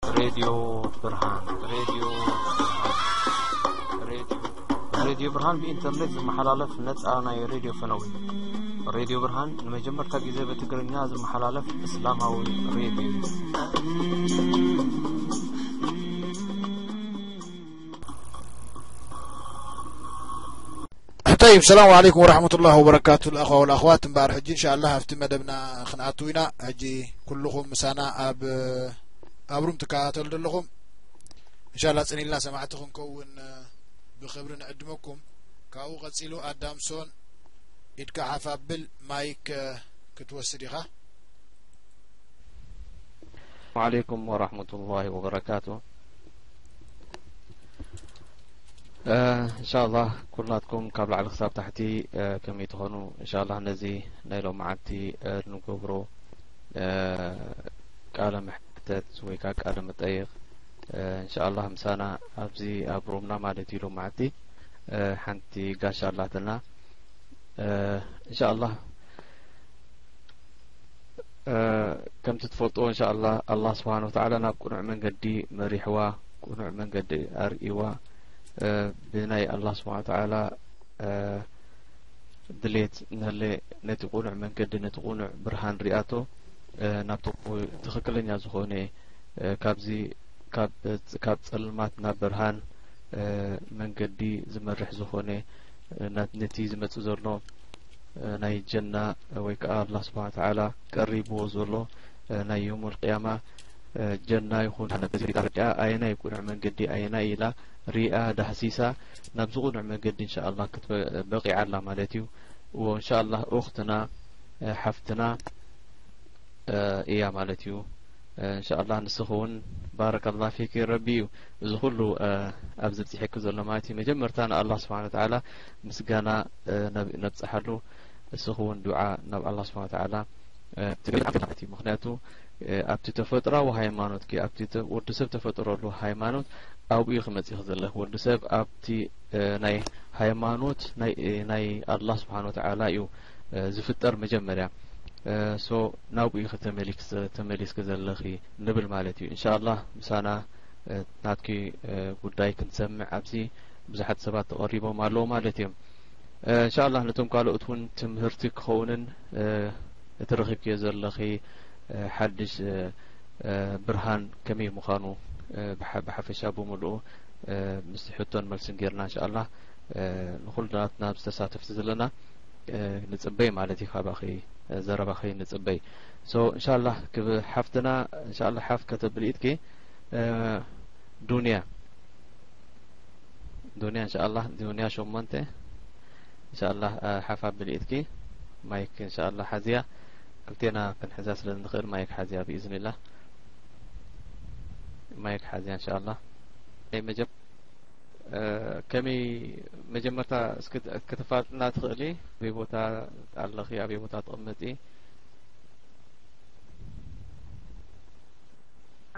ሬድዮ ብርሃን፣ ሬድዮ ብርሃን፣ ሬድዮ፣ ሬድዮ ብርሃን ብኢንተርኔት ዝመሓላለፍ ነጻ ናይ ሬድዮ ፈነው እዩ። ሬድዮ ብርሃን ንመጀመርታ ግዜ ብትግርኛ ዝመሓላለፍ እስላማዊ ሬድዮ እዩ። طيب، السلام عليكم ورحمة الله وبركاته، الأخوة والأخوات. እምበኣር ሕጂ እንሻኣላህ ኣብቲ መደብና ክንኣትው ኢና። ሕጂ ኩልኹም ምሳና ኣብ ኣብ ሩም ትከታተሉ ዘለኹም፣ እንሻላ ጽን ኢልና ሰማዕቲ ክንከውን ብኽብሪ ንዕድመኩም። ካብኡ ቀጺሉ ኣዳምሶን ኢድካ ሓፍ ኣብል፣ ማይክ ክትወስድ ኢኻ። وعليكم ورحمة الله وبركاته. እንሻላ ኩላትኩም ካብ ላዕሊ ክሳብ ታሕቲ ከመይ ትኾኑ? እንሻላ ነዚ ናይ ሎመዓልቲ ንገብሮ ቃለ መሕተት ወይ ከዓ ቃለ መጠይቕ፣ እንሻላ ምሳና ኣብዚ ኣብ ሩምና ማለት እዩ ሎመዓልቲ ሓንቲ ጋሻ ኣላትና። እንሻላ ከምቲ ትፈልጥዎ እንሻላ ኣላህ ስብሓን ወተዓላ ናብ ቅኑዕ መንገዲ መሪሕዋ፣ ቅኑዕ መንገዲ ኣርእይዋ። ብናይ ኣላህ ስብሓን ወተዓላ ድሌት ነለ ነቲ ቅኑዕ መንገዲ፣ ነቲ ቅኑዕ ብርሃን ሪኣቶ፣ ናብቲ ትኽክለኛ ዝኾነ፣ ካብዚ ካብ ጸልማት ናብ ብርሃን መንገዲ ዝመርሕ ዝኾነ፣ ነቲ ዝመጽእ ዘሎ ናይ ጀና ወይ ከዓ ኣላህ ስብሓን ወተዓላ ቀሪብዎ ዘሎ ናይ የውመል ቅያማ ጀና ይኹን ጀሃነም ተረዲኣ፣ ኣየናይ ቅኑዕ መንገዲ ኣየናይ ኢላ ሪኣ ዳህሲሳ፣ ናብዚ ቅኑዕ መንገዲ እንሻኣላህ ክትበቂዓ ኣላ ማለት እዩ። እዎ እንሻኣላህ ኡኽትና ሓፍትና እያ ማለት እዩ። እንሻኣላህ ንስኺ እውን ባረከላህ ፊኪ፣ ረቢ እዩ እዚ ኩሉ ኣብዚ ብፂሐኪ ዘሎ ማለት እዩ። መጀመርታ ንኣላህ ስብሓን ወተዓላ ምስጋና ነብፅሓሉ። እስኺ እውን ዱዓ ናብ ኣላህ ስብሓን ወተዓላ ትገብሪ ማለት እዩ። ምኽንያቱ ኣብቲ ተፈጥራዊ ሃይማኖትኪ፣ ኣብቲ ወዲ ሰብ ተፈጥረሉ ሃይማኖት ኣብኡ እዩ ክመፅእ ዘለኺ። ወዲ ሰብ ኣብቲ ናይ ሃይማኖት ናይ ኣላህ ስብሓን ወተዓላ እዩ ዝፍጠር መጀመርያ። ሶ ናብኡ ኢኺ ተመሊስኪ ዘለኺ ንብል ማለት እዩ። እንሻኣላህ ምሳና ናትኪ ጉዳይ ክንሰምዕ ኣብዚ ብዙሓት ሰባት ተቐሪቦም ኣለዉ ማለት እዮም። እንሻኣላህ ነቶም ካልኦት እውን ትምህርቲ ክኸውንን እቲ ረኺብክዮ ዘለኺ ሓድሽ ብርሃን ከመይ ምዃኑ ብሓፈሻ ብምልኡ ምስ ሕቶን መልስን ጌርና እንሻኣላህ ንኹላትና ዝተሳተፍቲ ዘለና ንጽበይ ማለት እዩ። ካባኺ ዘረባኺ ንጽበይ። ሶ እንሻላ ክብ ሓፍትና እንሻላ ሓፍ ከተብሊ ኢድኪ ዱንያ ዱንያ እንሻላ ዱንያ ሸሞንተ እንሻላ ሓፍ ኣብሊ ኢድኪ ማይክ እንሻላ ሓዝያ ክልቴና ክንሕዛ ስለ ንኽእል ማይክ ሓዝያ ብኢዝኒላ ማይክ ሓዝያ እንሻላ ናይ መጀመ ከመይ መጀመርታ እስኪ ከተፋልጥና ትኽእሊ? ኣበይ ቦታ ኣለኺ? ኣበይ ቦታ ትቕመጢ?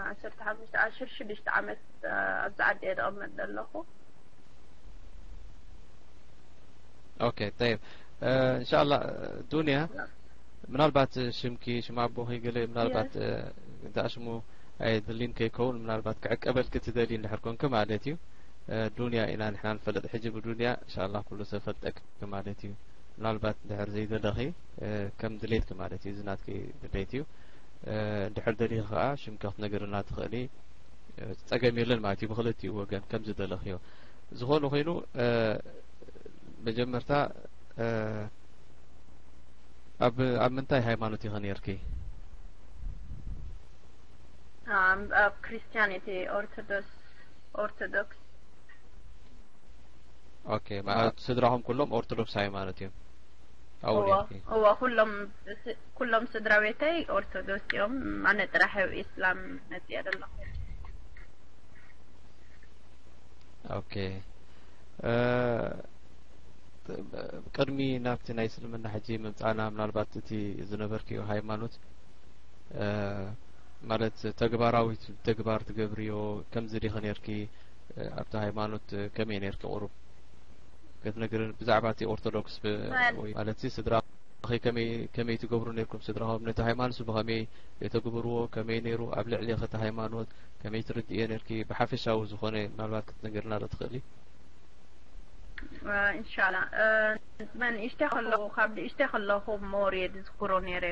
ዓሰርተ ሓሙሽተ ዓሰርተ ሽዱሽተ ዓመት ኣብዚ ዓዲ እየ ዝቕመጥ ዘለኹ። ኦኬ ጠይብ እንሻላ ዱንያ ምናልባት ሽምኪ ሽም ኣቦኺ ገለ ምናልባት እንተ ሽሙ ኣየድልን ከይከውን ምናልባት ክዕቀበልኪ ትደሊ እንድሕር ኮንኪ ማለት እዩ። ዱንያ ኢና ንሕና ንፈልጥ ሕጂ ብዱንያ እንሻላ ኩሉ ሰብ ፈልጠኪ ማለት እዩ። ምናልባት እንድሕር ዘይደለኺ ከም ድሌትኪ ማለት እዩ፣ እዚ ናትኪ ድሌት እዩ። እንድሕር ደሊኺ ከዓ ሽምኪ ክትነግርና ትኽእሊ፣ ጸገም የለን ማለት እዩ ብኽልቲኡ ወገን ከም ዝደለኽዮ። ዝኾነ ኮይኑ መጀመርታ ኣብ ኣብ ምንታይ ሃይማኖት ኢኺ ነይርኪ? ኣብ ክርስቲያኒቲ ኦርቶዶክስ ኦርቶዶክስ ኦኬ ማለት ስድራኹም ኩሎም ኦርቶዶክስ ሃይማኖት እዮም? ኣብኡ እዎ ነይርኪ? እዎ ኩሎም ስ- ኩሎም ስድራ ቤተይ ኦርቶዶክስ እዮም። ኣነ ጥራሕ ኣብ ኢስላም መፅየ ዘለኹ። ኦኬ እ፣ ቅድሚ ናብቲ ናይ እስልምና ሕጂ ምምፃእና ምናልባት እቲ ዝነበርክዮ ሃይማኖት እ፣ ማለት ተግባራዊ ተግባር ትገብርዮ ከምዚ ዲኺ ነይርኪ? እ፣ ኣብቲ ሃይማኖት ከመይ ነይርኪ ቁሩብ ክትነግርን ብዛዕባ እቲ ኦርቶዶክስ ብ- ማለት ስድራ ከመይ ትገብሩ ነርኩም? ስድራኹም ነቲ ሃይማኖት ብኸመይ የተግብርዎ? ከመይ ነይሩ? ኣብ ልዕሊ እቲ ሃይማኖት ከመይ ትርድእዮ ነርኪ? ብሓፈሻዊ ዝኾነ ምናልባት ክትነግርና ዶ ትኽእሊ? እንሻላ ንእሽተ ከለኹ ካብ ንእሽተ ከለኹ ሞር እየ ዝዝክሮ ነይረ።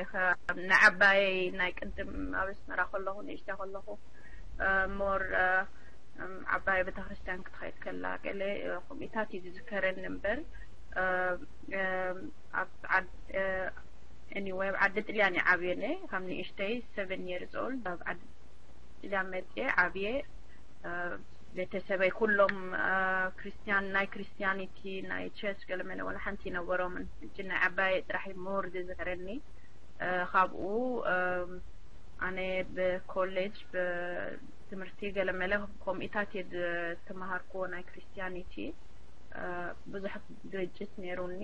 ንዓባየይ ናይ ቅድም ኣብ ኣስመራ ከለኹ ንእሽተ ከለኹ ሞር ዓባየ ቤተክርስትያን ክትኸይድ ከላ ገለ ከምኡታት እዩ ዝዝከረኒ እምበር ኣብ ዓድ anyway ኣብ ዓዲ ጥልያን እየ ዓብየ ነይ ካብ ንእሽተይ seven years old ኣብ ዓዲ ጥልያን መፅየ ዓብየ። ቤተሰበይ ኩሎም ክርስትያን ናይ ክርስትያኒቲ ናይ ቸርች ገለመለ ወላ ሓንቲ ይነበሮምን። እጅ ናይ ዓባየ ጥራሕ ሞር ዝዝከረኒ። ካብኡ ኣነ ብኮሌጅ ብትምህርቲ ገለመለ ከምኡታት እየ ዝተመሃርክዎ ናይ ክርስትያኒቲ። ብዙሕ ግርጭት ነይሩኒ።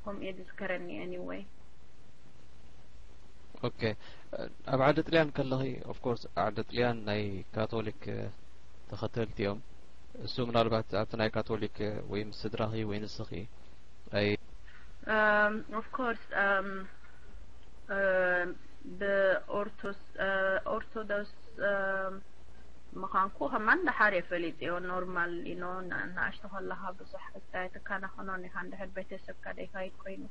ከምኡ እየ ዝዝከረኒ anyway። ኦኬ። ኣብ ዓዲ ጥልያን ከለኺ of course ዓዲ ጥልያን ናይ ካቶሊክ ተኸተልቲ እዮም። እሱ ምናልባት ኣብቲ ናይ ካቶሊክ ወይ ምስ ስድራኺ ወይ ንስኺ ኣይ of course ብኦርቶስ ኦርቶዶክስ ምዃንኩ ከማን ደሓር እየ ፈሊጥዮ። ኖርማል ኢኖ ንኣሽቶ ከለኻ ብዙሕ ክስታይ ትካናኸኖን ኢኻ እንድሕር ቤተሰብካ ደይካይድ ኮይኑ።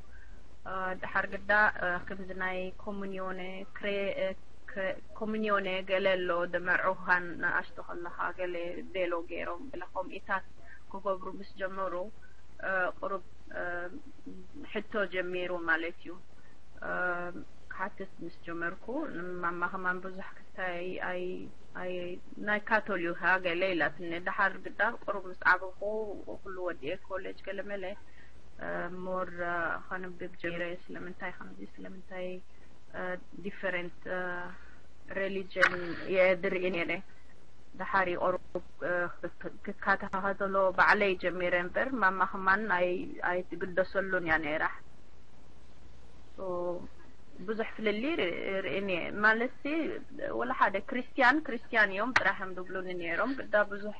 ደሓር ግዳ ከምዚ ናይ ኮሙኒዮነ ኮሙኒዮነ ገለ ኣሎ ደመርዑኻን ንኣሽቶ ከለኻ ገለ ቬሎ ገይሮም ገለ ከምኢታት ክገብሩ ምስ ጀመሩ ቁሩብ ሕቶ ጀሚሩ ማለት እዩ። ክሓትት ምስ ጀመርኩ ንማማ ከማን ብዙሕ ክስታይ ኣይ ኣይ ናይ ካቶሊካ ገለ ኢላትኒ። ደሓር ግዳ ቁሩብ ምስ ዓበኹ ኩሉ ወዲኤ ኮሌጅ ገለ መለ ሞር ከንብብ ጀሚረ። ስለምንታይ ከምዚ ስለምንታይ different religion እየ ዝርኢ ነይረ። ደሓር እዩ ቁሩብ ክከታተሎ ባዕለይ ጀሚረ እምበር ማማ ከማን ኣይ ኣይትግደሰሉን እያ ነይራ። ብዙሕ ፍልልይ ርእን እየ ማለትሲ ወላ ሓደ ክርስትያን ክርስትያን እዮም ጥራሕ እዮም ዝብሉኒ ነይሮም። ግዳ ብዙሕ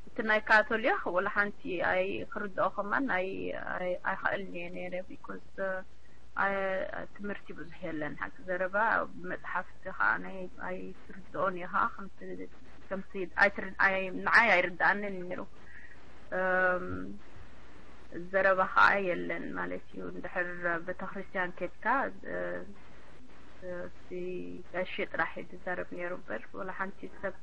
እቲ ናይ ካቶሊክ ወላ ሓንቲ ኣይ ክርድኦ ከማን ኣይ ኣይኽእልን እየ ነይረ because ትምህርቲ ብዙሕ የለን ሓቂ ዘረባ። መፅሓፍቲ ከዓ ናይ ኣይትርድኦን ኢኻ ከምቲ ከምቲ ኣይትር- ኣይ- ንዓይ ኣይርድኣንን እዩ ነይሩ። እም፣ ዘረባ ከዓ የለን ማለት እዩ። እንድሕር ቤተክርስትያን ኬድካ እ፣ እቲ ቀሺ ጥራሕ እዩ ዝዛረብ ነይሩ እምበር ወላ ሓንቲ ሰብ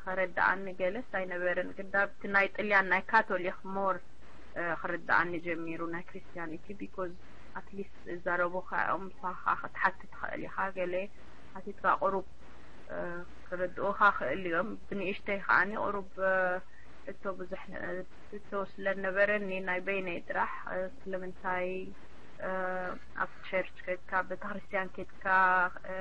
ከረድኣኒ ገለስ ኣይነበረን። ግዳ ኣብቲ ናይ ጥልያን ናይ ካቶሊክ ሞር እ፣ ክርድኣኒ ጀሚሩ ናይ ክርስቲያኒቲ because at least እዛረቡካ እዮም ንስኻ ክትሓትት ትኽእል ኢኻ ገለ ሓቲትካ ቁሩብ እ፣ ክርድኡኻ ክእል እዮም። ብንእሽተይ ከዓኒ ቁሩብ እ፣ እቶ ብዙሕ እ፣ እቶ ስለነበረኒ ናይ በይነይ ጥራሕ እ፣ ስለምንታይ እ፣ ኣብ ቸርች ከድካ ቤተክርስትያን ከድካ እ፣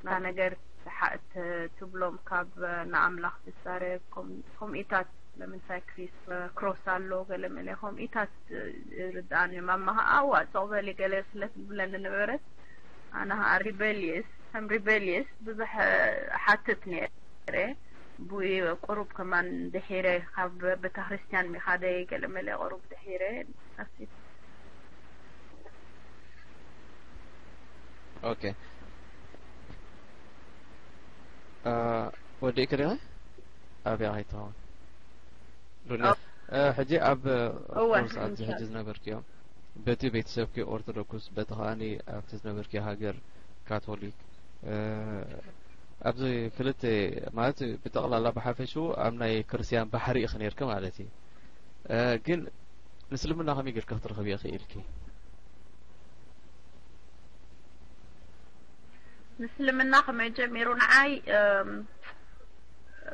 ና ነገር ሓ- ት- ትብሎም ካብ ንኣምላኽ ትዛረብ ከም- ከምኢታት ስለምንታይ ክሪስ ክሮስ ኣሎ ገለ መለ ከምኢታት ርድኣኒ ማማ ከዓ ኣዋ ፆቕ በሊ ገለ ስለ ትብለኒ ነበረት። ኣነ ከዓ ሪቤልየስ ከም ሪቤልየስ ብዙሕ ሓትት ነይረ። ብኡ ቁሩብ ከማን ድሒረ ካብ ቤተክርስትያን ሚኻደይ ገለ መለ ቁሩብ ድሒረ ኣሲ ኦኬ እ፣ ወዲእኪ ዲኺ ኣብያ ከይትኸውን ዱንያ እ፣ ሕጂ ኣብ እወ፣ ኮርስ ኣብዚ እንሻ- ሕጂ ዝነበርክዮ በቲ ቤተሰብኪ ኦርቶዶክስ በቲ ከኣኒ ኣብቲ ዝነበርክዮ ሃገር ካቶሊክ እ፣ ኣብዚ ክልተ ማለት ብጠቕላላ ብሓፈሽኡ ኣብ ናይ ክርስትያን ባሕሪ ኢኺ ነርኪ ማለት እዩ እ፣ ግን ንእስልምና ከመይ ጌርኪ ክትረኽብዮ ክኢልኪ? ምስልምና ከመይ ጀሚሩ ንዓይ እም፣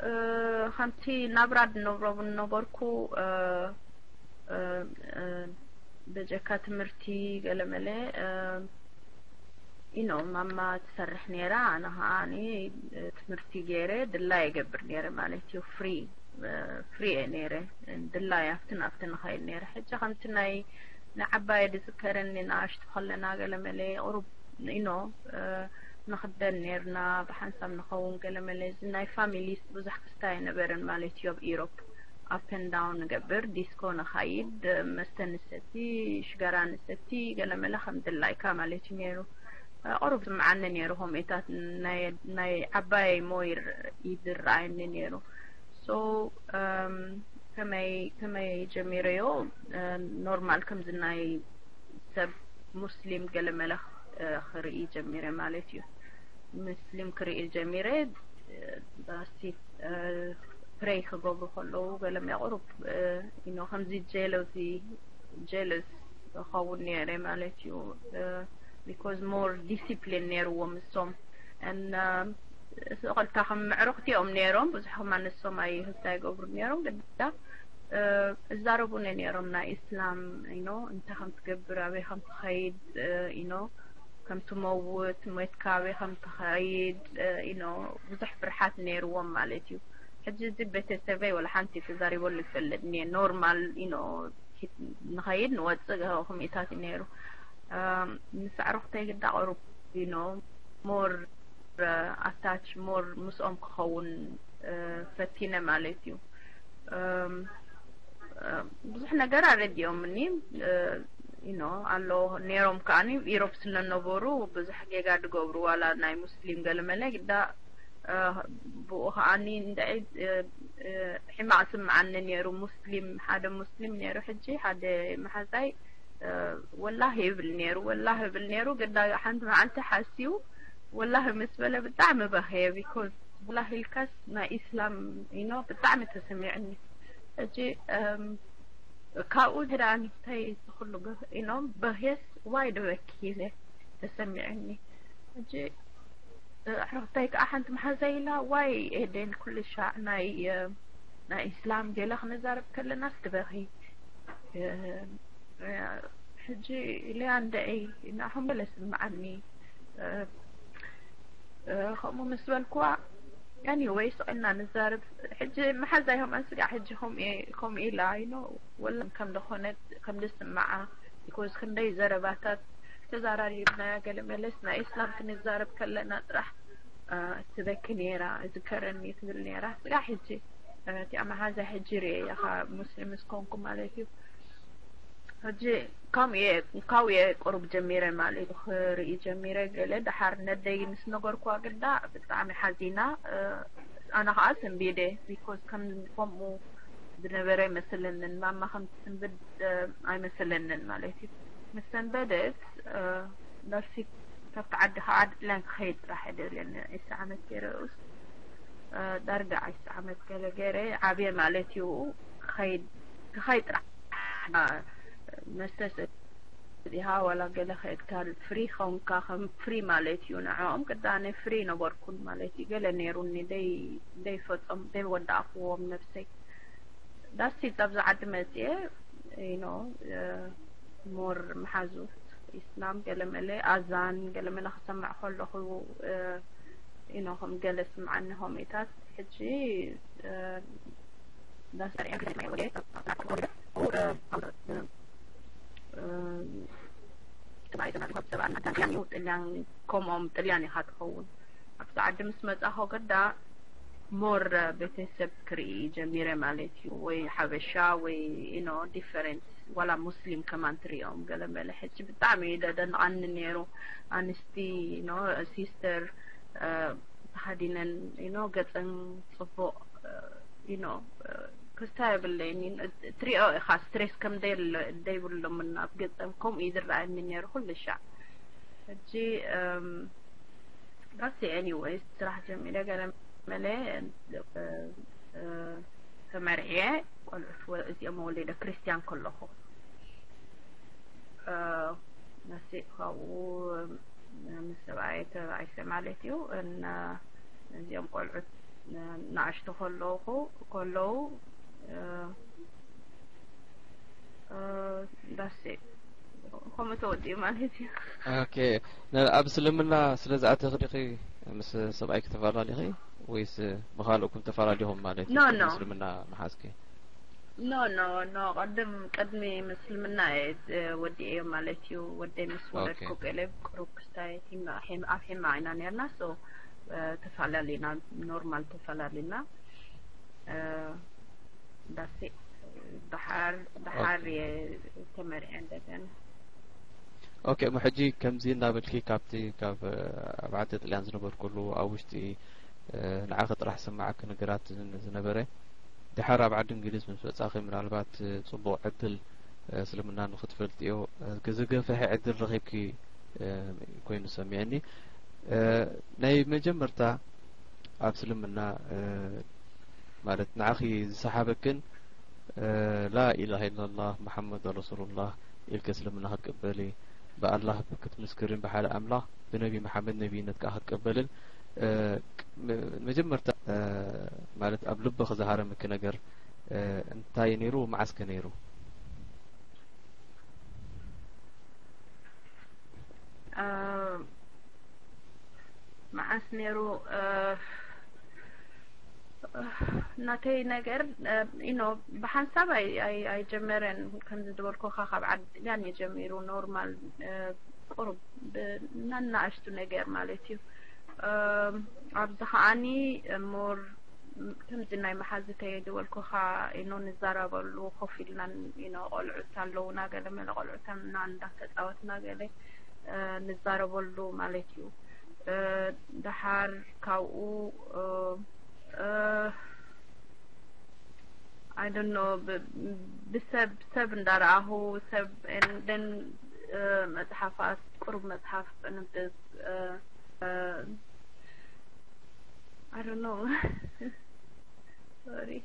እ፣ ከምቲ ናብራ ዝነብሮ ዝነበርኩ እ፣ እ፣ እ፣ በጀካ ትምህርቲ ገለመለ እ፣ ኢኖ ማማ ትሰርሕ ነይራ ኣነ ከዓ ትምህርቲ ገይረ ድላ የገብር ነይረ ማለት እዩ ፍሪ ፍሪ እየ ነይረ ድላይ ኣብትን ኣብትን ንኸይድ ነይረ ሕጂ ከምቲ ናይ ንዓባየ ዝዝከረኒ ንኣሽቱ ከለና ገለመለ ቁሩብ you know ንኽደን ነርና ብሓንሳብ ንኸውን ገለመለ እዚ ናይ ፋሚሊ ብዙሕ ክስታይ ኣይነበረን ማለት እዩ ኣብ ኢሮፕ up and down ንገብር፣ ዲስኮ ንኻይድ፣ መስተ ንሰቲ፣ ሽጋራ ንሰቲ፣ ገለመለ ከም ድላይካ ማለት እዩ ነይሩ። ቁሩብ ዝምዓኒ ነይሩ፣ ከምኡታት ናይ ናይ ዓባይ ሞይር ይዝረኣየኒ ነይሩ። So ከመይ ከመይ ጀሚረዮ፣ ኖርማል ከምዚ ናይ ሰብ ሙስሊም ገለመለ ክርኢ ጀሚረ ማለት እዩ። ሙስሊም ክርኢ ጀሚረ። ባሲ ፕሬይ ክገብሩ ከለዉ ገለ መቁሩብ ኢኖ ከምዚ ጀለሲ ጀለስ ኸውን ነይረ ማለት እዩ። Because more discipline ነይርዎም እሶም። And ስቕልታ ከም ምዕሩኽቲ እዮም ነይሮም። ብዙሕ ከማ ንሶም ኣይህብታ ይገብሩ ነይሮም። ግዳ እዛረቡነ ነይሮም ናይ ኢስላም ኢኖ እንታይ ከም ትገብር፣ ኣበይ ከም ትኸይድ ኢኖ ከም ትመውት፣ ሞትካ ኣበይ ከም ትኸይድ ኢኖ ብዙሕ ፍርሓት ነይርዎም ማለት እዩ። ሕጂ እዚ ቤተሰበይ ወላ ሓንቲ ተዛሪበሉ ይፈልጥ እኒኤ። ኖርማል ኢኖ ንኸይድ ንወፅእ ከምኢታት እዩ ነይሩ። ምስ ኣዕሩኽተይ ግዳ ቅሩብ ኢኖ ሞር ኣታች ሞር ምስኦም ክኸውን ፈቲነ ማለት እዩ። ብዙሕ ነገር ኣረዲኦምኒ ኢኖ ኣሎ ነይሮም። ከዓኒ ኢሮፕ ስለነበሩ ብዙሕ ጌጋ ዝገብሩ ዋላ ናይ ሙስሊም ገለመለ ግዳ ብኡ ከዓኒ እንድዒ ሕማቕ ስምዓኒ ነይሩ። ሙስሊም ሓደ ሙስሊም ነይሩ፣ ሕጂ ሓደ መሓዛይ ወላሂ ይብል ነይሩ፣ ወላሂ ይብል ነይሩ። ግዳ ሓንቲ መዓልቲ ሓስዩ ወላሂ ምስ በለ ብጣዕሚ በኸየ። ቢኮዝ ወላሂ ኢልካስ ናይ ኢስላም ኢኖ ብጣዕሚ ተሰሚዕኒ። ሕጂ ካብኡ ድዳ እንታይ ዝኩሉ ኢኖ በህየስ ዋይ ድበኪ ኢለ ተሰሚዕኒ። ሕጂ ኣሕረክታይ ከዓ ሓንቲ መሓዛ ኢላ ዋይ ኤደን ኩሉ ሻዕ ናይ ናይ ኢስላም ገለ ክንዛረብ ከለናስ ትበኺ። ሕጂ ኢለያ እንደዒ ንዓኹም ገለ ስምዓኒ። ከምኡ ምስ በልኩዋ፣ ኤኒወይ ስቕ ኢልና ንዛረብ። ሕጂ መሓዛ ይሆም ኣንስጋ ሕጂ ከምኡ ኢላ ኢኖ ወላ ከም ደኾነት ከም ዝስምዓ ቢኮዝ ክንደይ ዘረባታት ተዛራሪብናያ። ገለ መለስ ናይ እስላም ክንዛረብ ከለና ጥራሕ ትበኪ ነይራ፣ እዝከረኒ ትብል ነይራ። ስጋ ሕጂ እቲኣ መሓዛ ሕጂ ርእየያ ሙስሊም ምስ ኮንኩ ማለት እዩ። ሕጂ ካብኡ እየ ቅሩብ ጀሚረ ማለት እዩ ክርኢ ጀሚረ። ገለ ደሓር ነደይ ምስ ነገርኩዋ ግዳ ብጣዕሚ ሓዚና። ኣነ ከዓ ሰንቢደ ቢኮዝ ከም ከምኡ ዝነበረ ኣይመስለንን። ማማ ከም ትስንብድ ኣይመስለንን ማለት እዩ። ምስ ሰንበደት ነርሲ ካብቲ ዓዲ ከዓ ድለን ክኸይድ ጥራሕ እየ ደልየኒ። ዒስራ ዓመት ገይረ ኡስ ዳርጋ ዒስራ ዓመት ገለ ገይረ ዓብየ ማለት እዩ። ክኸይድ ክኸይድ ጥራሕ መስተስ እዚሃ ዋላ ገለ ከድካ ፍሪ ኸውንካ ከም ፍሪ ማለት እዩ። ንዕኦም ቅዳነ ፍሪ ነበርኩን ማለት እዩ። ገለ ነይሩኒ ደይ ደይፈጾም ደይወዳእክዎም ነብሰይ። ዳስቲ ጣብዚ ዓዲ መፅየ ኢኖ ሞር መሓዙት ኢስላም ገለመለ ኣዛን ገለመለ ክሰምዕ ከለኹ ኢኖ ከም ገለ ስምዓኒ ሆሜታት ሕጂ ጥልያን ከምኦም ጥልያን ኢኻ ትኸውን። ኣብቲ ዓዲ ምስ መጻኹ ግዳ ሞር ቤተሰብ ክርኢ ጀሚረ ማለት እዩ። ወይ ሓበሻ ወይ ኢኖ ዲፈረንት ዋላ ሙስሊም ከማን ትሪኦም ገለ መለ። ሕጂ ብጣዕሚ ደደንቓኒ ነይሩ። ኣንስቲ ኢኖ ሲስተር ተኸዲነን ኢኖ ገጸን ጽቡቕ ኢኖ ክስታ የብለይን። ትሪኦ ኢኻ ስትሬስ ከም ደይብሎም እና ኣብ ገጸም ከምኡ እዩ ዝረኣየኒ ነይሩ ኩሉ ሻዕ። ሕጂ ዳስ ኤኒወይስ ስራሕ ጀሚረ ገለ መለ ተመርዕየ ቆልዑት እዚኦም ወሊደ ክርስቲያን ከለኹ መሲእ ካብኡ ምስ ሰብኣየ ተባኢሰ ማለት እዩ። እና እዚኦም ቆልዑት ንኣሽቱ ከለኹ ከለዉ ዳሴ ከምኡ ተወዲኡ ማለት እዩ። ኦኬ። ነ- ኣብ እስልምና ስለ ዝኣተኺ ዲኺ ምስ ሰብኣይኪ ተፈላለኺ ወይስ ብኻልኦኩም ተፈላለኹም ማለት እዩ? No, ቅድሚ no. እስልምና ምሓዝኪ? ኖ ኖ ኖ ቅድም ቅድሚ ምስልምና እየ ወዲኤዮ ማለት እዩ። ወደይ ምስ ወለድኩ ኦኬ። ገለ ቅሩብ ክስታይ ሒማ- ሒም- ኣብ ሒማ ኢና ነርና። So ተፈላለና፣ ኖርማል ተፈላለና። ዳሴ ደሓር ደሓር እየ ተመሪዐ እንደገና። ኦኬ፣ እሞ ሕጂ ከምዚ እንዳበልኪ ካብቲ ካብ ኣብ ዓዲ ጥልያን ዝነበርኩሉ ኣብ ውሽጢ ንዓኺ ጥራሕ ስማዓኪ ነገራት ዝነበረ፣ ድሓር ኣብ ዓዲ እንግሊዝ ምስ መጻኺ ምናልባት ጽቡቕ ዕድል እስልምና ንኽትፈልጥዮ ዝገፈሐ ዕድል ረኺብኪ ኮይኑ ሰሚዐኒ። ናይ መጀመርታ ኣብ እስልምና ማለት ንዓኺ ዝሰሓበክን ላኢላሃ ኢላላህ መሓመድ ረሱሉላህ ኢልኪ እስልምና ክትቅበሊ፣ ብኣላህ ክትምስክርን ብሓደ ኣምላኽ ብነቢ መሓመድ ነቢይነት ከኣ ክትቀበልን መጀመርታ ማለት ኣብ ልብኺ ዝሃረመኪ ነገር እንታይ ነይሩ? መዓስከ ነይሩ? መዓስ ነይሩ? ናተይ ነገር ኢኖ ብሓንሳብ ኣይጀመረን። ከምዚ ዝበልኩኻ ካብ ዓዲ ጥልያን እዩ ጀሚሩ። ኖርማል ቁሩብ ብናናእሽቱ ነገር ማለት እዩ። ኣብዚ ከዓኒ ሞር ከምዚ ናይ መሓዝተይ ዝበልኩኻ ኢኖ ንዛረበሉ ኮፍ ኢልናን ኢኖ ቆልዑት ኣለውና፣ ገለ መለ ቆልዑትና እንዳተፃወትና ገለ ንዛረበሉ ማለት እዩ። ደሓር ካብኡ I don't know ብሰብ ሰብ እንዳረኣኹ ሰብ then መፅሓፋት ቁሩብ መፅሓፍ ንብብ I don't know sorry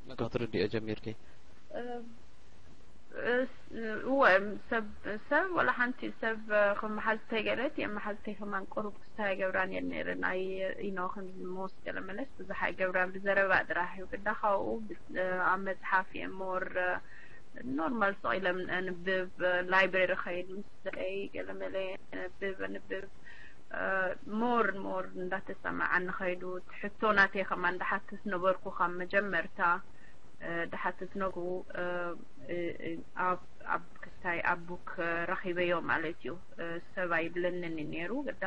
ነጋ ክትርድኦ ጀሚርኪ እወ ሰብ ሰብ ወላ ሓንቲ ሰብ ከም መሓዝተይ ገለት እየ መሓዝተይ ከማን ቁሩብ ክስታይ ገብራን እየን ነይረን ኣይ ኢኖ ከም ሞስ ገለ መለስ ብዙሕ ኣይገብራን ብዘረባ ጥራሕ እዩ ግዳ ካብኡ ኣብ መፅሓፍ እየ ሞር ኖርማል ስቕ ኢለ ንብብ ላይብረሪ ኸይድ ምስ ደቀይ ገለ መለ ንብብ ንብብ ሞር ሞር እንዳተሰማዓኒ ኸይዱ ሕቶ ናተይ ከማን እንዳሓትት ነበርኩ ካብ መጀመርታ ድሓትት ነጉ ኣብ ክስታይ ኣብ ቡክ ረኺበዮ ማለት እዩ። ሰብ ኣይብለንን ነይሩ ግዳ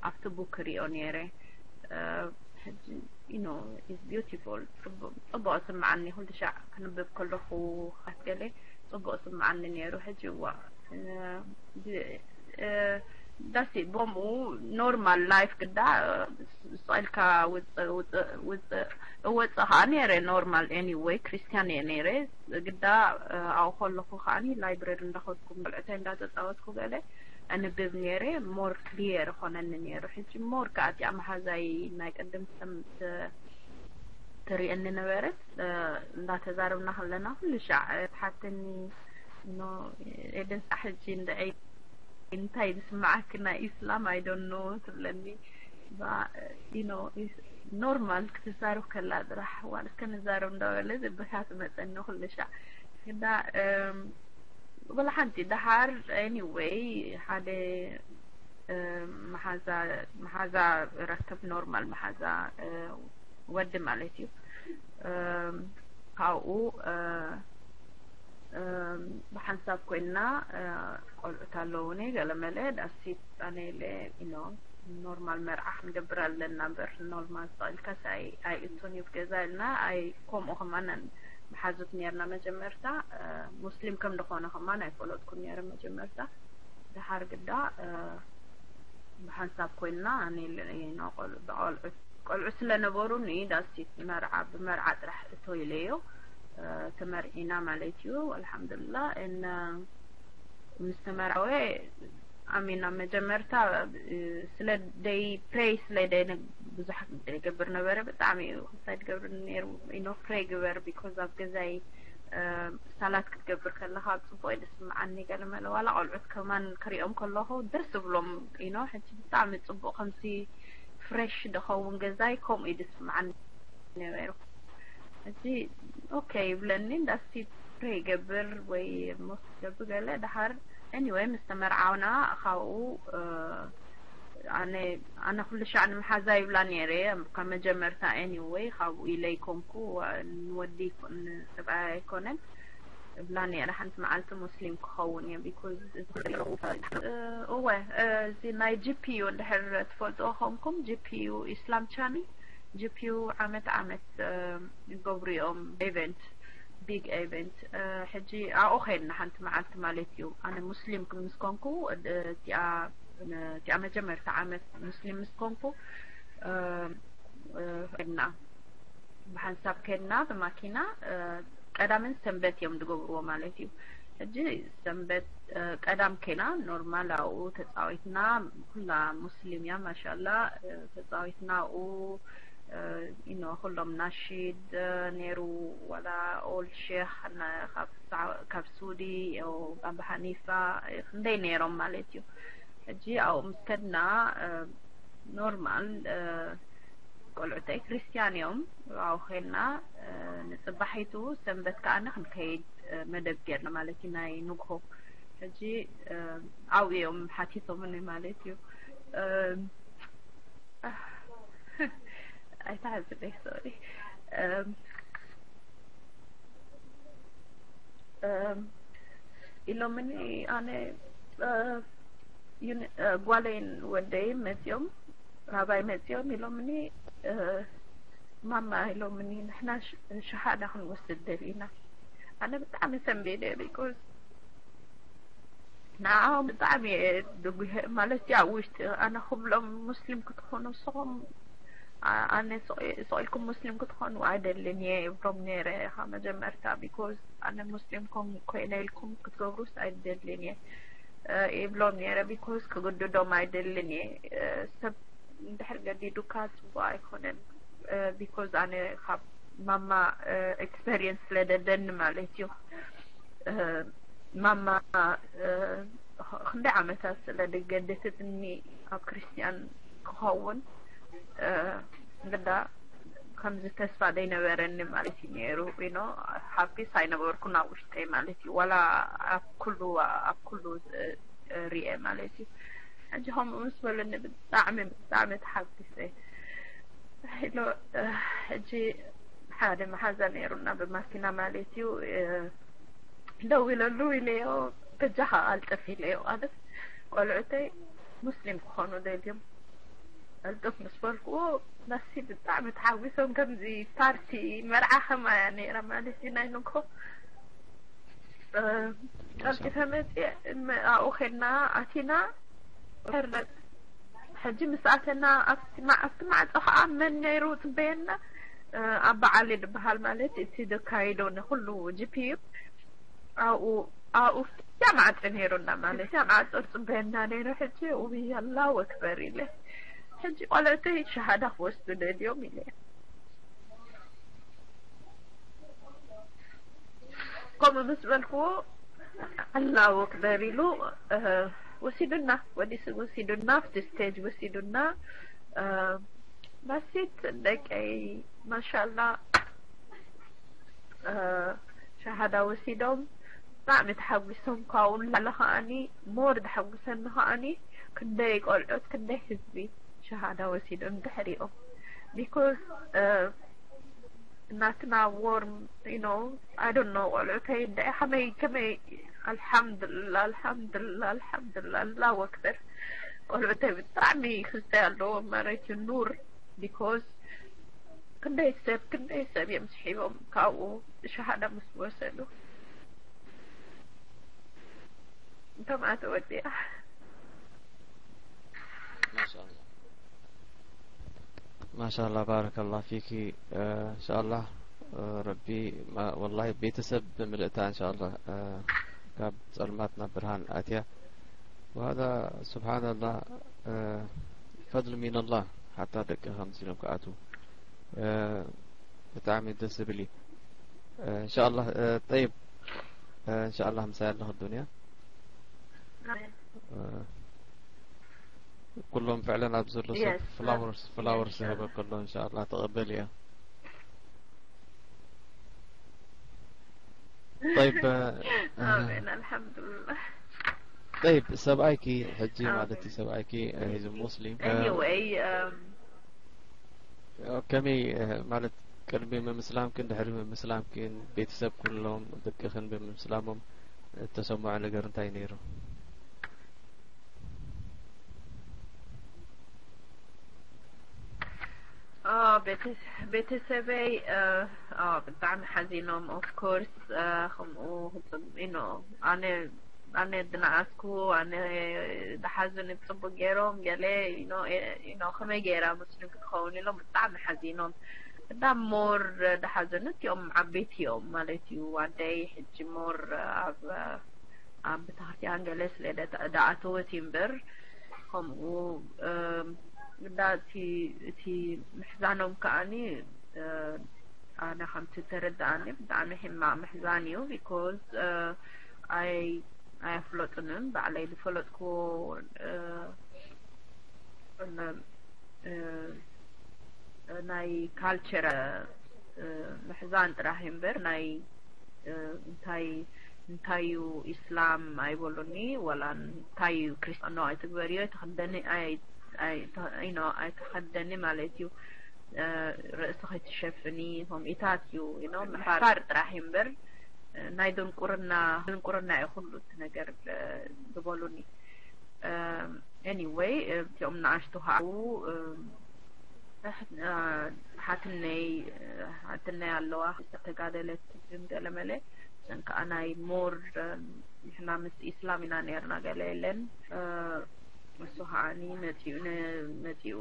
ኣብቲ ቡክ ሪኦ ነይረ። ሕጂ you know is beautiful ጽቡቕ ስምዓኒ ኩሉ ሻዕ ክንብብ ከለኹ ካትገለ ጽቡቕ ስምዓኒ ነይሩ። ሕጂ እዋ ዳሲ ቦምኡ ኖርማል ላይፍ ግዳ ስቕ ኢልካ ውፅእ ውፅእ ውፅእ እወፅእ ከዓ ነይረ ኖርማል anyway ክርስቲያን እየ ነይረ ግዳ ኣብኡ ከለኹ ከዓኒ ላይብረሪ እንዳኸድኩ ቆልዕተይ እንዳተፃወትኩ ገለ ኣንብብ ነይረ more clear ኾነኒ ነይሩ ሕጂ more ከዓ እቲኣ መሓዛይ ናይ ቅድም ትርእየኒ ነበረት እንዳተዛረብና ከለና ኩሉ ሻዕ ትሓተኒ ኖ ኤደን ሳዕ ሕጂ እንድዒ እንታይ ዝስምዓኪ ናይ ኢስላም I don't know ትብለኒ you know ኖርማል ክትዛረብ ከላ ጥራሕ ዋላ እስከ ንዛረብ እንዳበለ ዝብካ ትመፀኒ ኩሉ ሻዕ ግዳ ወላ ሓንቲ ደሓር anyway ሓደ መሓዛ መሓዛ ረክብ ኖርማል መሓዛ ወዲ ማለት እዩ ካብኡ ብሓንሳብ ኮይንና ቆልዑት ኣለውኒ ገለ መለ ዳሲት ኣነ ኢለ ኢኖ ኖርማል መርዓ ክንገብር ኣለና እምበር ኖርማል ስቕ ኢልካስ ኣይእቱን እዩ ገዛ ኢልና ኣይ ከምኡ ከማን መሓዙት ነርና መጀመርታ ሙስሊም ከም ዝኾነ ከማን ኣይፈለጥኩን ነረ መጀመርታ ድሓር ግዳ ብሓንሳብ ኮይንና ኣነ ኢለ ኢኖ ቆልዑት ቆልዑ ስለ ነበሩኒ ዳሲት መርዓ ብመርዓ ጥራሕ እቶ ኢለዮ ተመርዒና ማለት እዩ ኣልሓምዱልላ እና ምስ ተመርዓወ ኣሚና መጀመርታ ስለ ደይ ፕሬይ ስለ ደይ ብዙሕ ገብር ነበረ ብጣዕሚ እዩ ክሳይ ትገብር ነሩ ኢኖ ፕሬይ ግበር because ኣብ ገዛይ ሳላት ክትገብር ከለካ ኣብ ፅቡቅ እዩ ዝስምዓኒ ገለ መለ ዋላ ቆልዑት ከማን ክሪኦም ከለኩ ደስ ዝብሎም ኢኖ ሕጂ ብጣዕሚ ፅቡቅ ከምሲ ፍሬሽ ዝኸውን ገዛይ ከምኡ እዩ ዝስምዓኒ ነበሩ። ሕጂ ኦኬ ይብለኒ እንዳስቲ ፕሬ ይገብር ወይ ሞስ ይገብር ገለ ድሓር anyway ምስ ተመርዓውና ካብኡ ኣነ ኣነ ኩሉ ሻዕ ንምሓዛ ይብላ ነይረ ካብ መጀመርታ anyway ካብኡ ኢለ ይኮንኩ ንወዲ ንሰብኣይ ኣይኮነን እብላ ነይረ ሓንቲ መዓልቲ ሙስሊም ክኸውን እየ because እወ እዚ ናይ GPU እንድሕር ትፈልጥዎ ከምኩም GPU ኢስላም ቻኒ ጂ ፒ ዩ ዓመት ዓመት ይገብሩ እዮም፣ event፣ big event። ሕጂ ኣብኡ ኸይድና ሓንቲ መዓልቲ ማለት እዩ። ኣነ ሙስሊም ምስ ኮንኩ፣ እቲኣ እቲኣ መጀመርታ ዓመት ሙስሊም ምስ ኮንኩ፣ ኸይድና፣ ብሓንሳብ ከድና ብማኪና። ቀዳምን ሰንበት እዮም ዝገብርዎ ማለት እዩ። ሕጂ ሰንበት ቀዳም ከና ኖርማል ኣብኡ ተፃዊትና፣ ኩላ ሙስሊም እያ ማሻላ። ተፃዊትና ኣብኡ ኢኖ ኩሎም ናሺድ ነይሩ፣ ዋላ ኦል ሼክ ካብ ሳዕ- ካብ ሱዲ፣ ኣቡ ሓኒፋ ክንደይ ነይሮም ማለት እዩ። ሕጂ ኣብኡ ምስ ከድና ኖርማል ቆልዑተይ ክርስቲያን እዮም። ኣብኡ ኸድና ንፅባሒቱ ሰንበት ከዓኒ ክንከይድ መደብ ጌርና ማለት እዩ፣ ናይ ንግሆ። ሕጂ ኣብኡ እዮም ሓቲቶምኒ ማለት እዩ። ኣይትሓዝለይ፣ ሶሪ። ኢሎምኒ ኣነ ጓለይን ወደይ መፅኦም፣ ካባይ መፅኦም ኢሎምኒ፣ ማማ ኢሎምኒ፣ ንሕና ሸሃዳ ክንወስድ ደሊና። ኣነ ብጣዕሚ ሰንቢደ፣ ቢኮዝ ንዓኦም ብጣዕሚ እየ ድጉሀ ማለት እዩ። ኣብ ውሽጢ ኣነ ክብሎም ሙስሊም ክትኾኑ ንስኹም፣ ኣነ ስቕ ኢልኩም ሙስሊም ክትኾኑ ኣይደልን እየ ይብሎም ነይረ ካብ መጀመርታ። ቢኮዝ ኣነ ሙስሊም ኮይነ ኢልኩም ክትገብሩስ ኣይደልን እየ ይብሎም ነይረ። ቢኮዝ ክግድዶም ኣይደልን እየ። ሰብ እንድሕር ገዲዱካ ፅቡቅ ኣይኮነን። ቢኮዝ ኣነ ካብ ማማ ኤክስፐሪየንስ ስለ ደለኒ ማለት እዩ። ማማ ክንደይ ዓመታት ስለ ደገደሰትኒ ኣብ ክርስቲያን ክኸውን ግዳ ከምዚ ተስፋ ዘይነበረኒ ማለት እዩ ነይሩ። ኖ፣ ሓፒስ ኣይነበርኩን ኣብ ውሽጠይ ማለት እዩ። ዋላ ኣብ ኩሉ ኣብ ኩሉ ሪኤ ማለት እዩ። ሕጂ ከምኡ ምስ በሉኒ ብጣዕሚ ብጣዕሚ ተሓጒሰ። ኢሎ ሕጂ ሓደ መሓዛ ነይሩና ብማኪና ማለት እዩ። ደው ኢለሉ ኢለዮ፣ በጃኻ ኣልጥፍ ኢለዮ። ኣነስ ቆልዑተይ ሙስሊም ክኾኑ ደልዮም ኣልጥፍ ምስ በልክዎ፣ ናሲ ብጣዕሚ ተሓጒሶም። ከምዚ ፓርቲ መርዓ ከማያ ነይራ ማለት እዩ ናይ ንግሆ። ቀልጢፈ መፅየ ኣብኡ ኸድና ኣቲና ኢንተርነት። ሕጂ ምስ ኣተና ኣብቲ ማዕፆ ከዓ መን ነይሩ ፅበየና? ኣባ ዓሊ ዝበሃል ማለት እቲ ዘካይዶ ንኩሉ ጂ ፒ ዩ ኣብኡ ኣብኡ ፍትያ ማዕፆ ነይሩና ማለት ፍትያ ማዕፆ ፅበየና ነይሩ። ሕጂ ውይ ኣላሁ ኣክበር ኢለ ሕጂ ቆልዕተይ ሸሃዳ ክወስዱ ደልዮም ኢለ ከምኡ ምስ በልክዎ ኣላሁ ኣክበር ኢሉ ወሲዱና፣ ወዲሱ ወሲዱና፣ ኣብቲ ስቴጅ ወሲዱና። ማሲት ደቀይ ማሻላ ሸሃዳ ወሲዶም ብጣዕሚ ተሓጒሶም። ካብኡ ንላዕሊ ከዓኒ ሞር ዘሐጉሰኒ ከዓኒ ክንደይ ቆልዑት ክንደይ ህዝቢ ሸሃዳ ወሲዶም ድሕሪኦም። ቢኮዝ ናትና ዎርም ዩ ኖ ኣይ ዶንት ኖ ቆልዑተይ እንዳ ከመይ ከመይ ኣልሓምዱላ ኣልሓምዱላ ኣልሓምዱላ ኣላሁ ኣክበር። ቆልዑተይ ብጣዕሚ ክስታይ ኣለዎም ማለት እዩ ኑር። ቢኮዝ ክንደይ ሰብ ክንደይ ሰብ እዮም ስሒቦም ካብኡ ሸሃዳ ምስ ወሰዱ። እንቶም ኣተወዲኣ ማሻላ ማሻላ ባረከላ ፊኪ። እንሻላ ረቢ ወላሂ ቤተሰብ ብምልእታ እንሻላ ካብ ፀልማት ናብ ብርሃን ኣትያ። وهذا سبحان الله فضل من الله حتى ደቂ ከምዚ ኢሎም ክኣትዉ ብጣዕሚ ደስ ዝብል እዩ። እንሻላ ጠይብ እንሻላ ምሳይ ኣለኹ ዱንያ። ኩሎም ፍዕለን ኣብ ዘሎ ሰብ ፍላወርስ ፍላወርስ ዝህበ ከሎ እንሻላ ተቐበል እያ። طيب ኣሜን ኣልሓምዱሊላህ። طيب ሰብኣይኪ ሕጂ ማለት እዩ ሰብኣይኪ he's a Muslim anyway ከመይ ማለት ቅድሚ ምምስላምክን ድሕሪ ምምስላምክን ቤተሰብ ኩሎም ደቅኽን ብምምስላሞም እተሰምዖ ነገር እንታይ ነይሩ? ቤተሰበይ ብጣዕሚ ሓዚኖም። Of course ከምኡ you know ኣነ ኣነ ድነኣስኩ ኣነ ድሓዙኒ ብፅቡቅ ገይሮም ገለ you know ከመይ ገይራ ሙስሊም ክትኸውን ኢሎም ብጣዕሚ ሓዚኖም። እና more ድሓዘኑ እቲኦም ዓበይቲ እዮም ማለት እዩ። ኣደይ ሕጂ more ኣብ ኣብ ቤተክርስትያን ገለ ስለ ድኣተወት እዩ እምበር ከምኡ እና እቲ ምሕዛኖም ከዓኒ ኣነ ከምቲ ተረድኣኒ ብጣዕሚ ሕማቕ ምሕዛን እዩ። Because ኣይ ኣይኣፍለጡንን ባዕለይ ዝፈለጥክዎ ናይ ካልቸር ምሕዛን ጥራሕ እምበር ናይ እንታይ እንታይ እዩ ኢስላም ኣይበሉኒ፣ ወላ እንታይ እዩ ክርስትያኖ ኣይትግበርዮ ኣይተኸደኒ ኣይተኸደኒ ማለት እዩ። ርእሲ ከይትሸፍኒ ከምኢታት እዩ ምሕፋር ጥራሕ እምበር ናይ ድንቁርና ድንቁርና እዩ ኩሉ እቲ ነገር ዝበሉኒ። Anyway እቲኦም ንኣሽቱ ከዓ ሓትነይ ሓትነይ ኣለዋ ተጋደለት ግን ገለመለ እዘን ከዓ ናይ more ንሕና ምስ ኢስላም ኢና ነርና ገለ የለን። እሱ ከዓኒ መፂኡ መፂኡ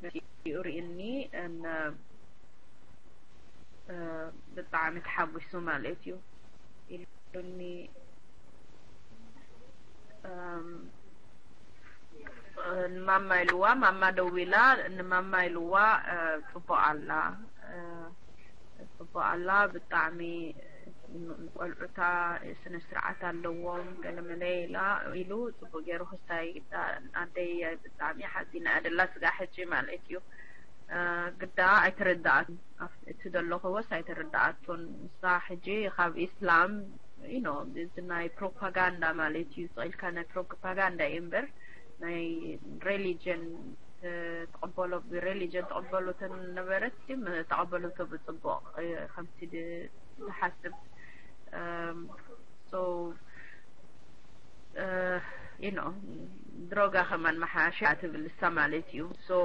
መፂኡ ርእኒ ብጣዕሚ ተሓጒሱ ማለት እዩ ኢሉኒ። ንማማ ኢልዋ ማማ ደዊላ ንማማ ኢልዋ ጽቡቕ ኣላ ጽቡቕ ኣላ ብጣዕሚ ቆልዑታ ስነ ስርዓት ኣለዎም ገለመለ ኢላ ኢሉ ጽቡቕ ገይሩ ክስታይ ኣደይ ብጣዕሚ ሓዚና እያ ደላ ስጋ ሕጂ ማለት እዩ። ግዳ ኣይተረዳኣትን እቲ ዘለኽዎስ ኣይተረዳኣቶን። ንሳ ሕጂ ካብ ኢስላም you know እዚ ናይ ፕሮፓጋንዳ ማለት እዩ ስቕ ኢልካ ናይ ፕሮፓጋንዳ እዩ እምበር ናይ religion ትቕበሎ ብ religion ትቕበሎ ተነበረት ተቐበለቶ ብፅቡቕ ከምቲ ዝሓስብ so you know ድሮጋ ከማን መሓሻ ትብል እሳ ማለት እዩ። So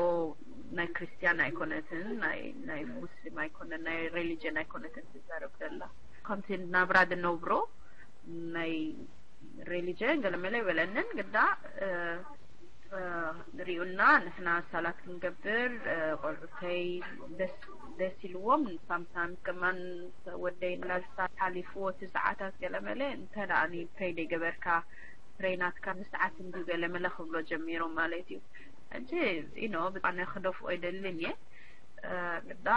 ናይ ክርስትያን ኣይኮነትን ናይ ናይ ሙስሊም ኣይኮነ ናይ religion ኣይኮነትን ትዛረብ ዘላ ከምቲ ናብራ ድነብሮ ናይ religion ገለመለ ይበለንን ግዳ ንሪኡና ንሕና ሳላት ክንገብር ቆልዑተይ ደስ ኢልዎም sometimes ከማን ወደይ መላልሳ ሓሊፍዎ እቲ ሰዓታት ገለመለ እንተ ደኣ pray ደይገበርካ pray ናትካ ንሰዓት እንዲ ገለመለ ክብሎ ጀሚሮም ማለት እዩ። ሕጂ you know ብጣዕሚ ክደፍኦ ኣይደልን እየ ግዳ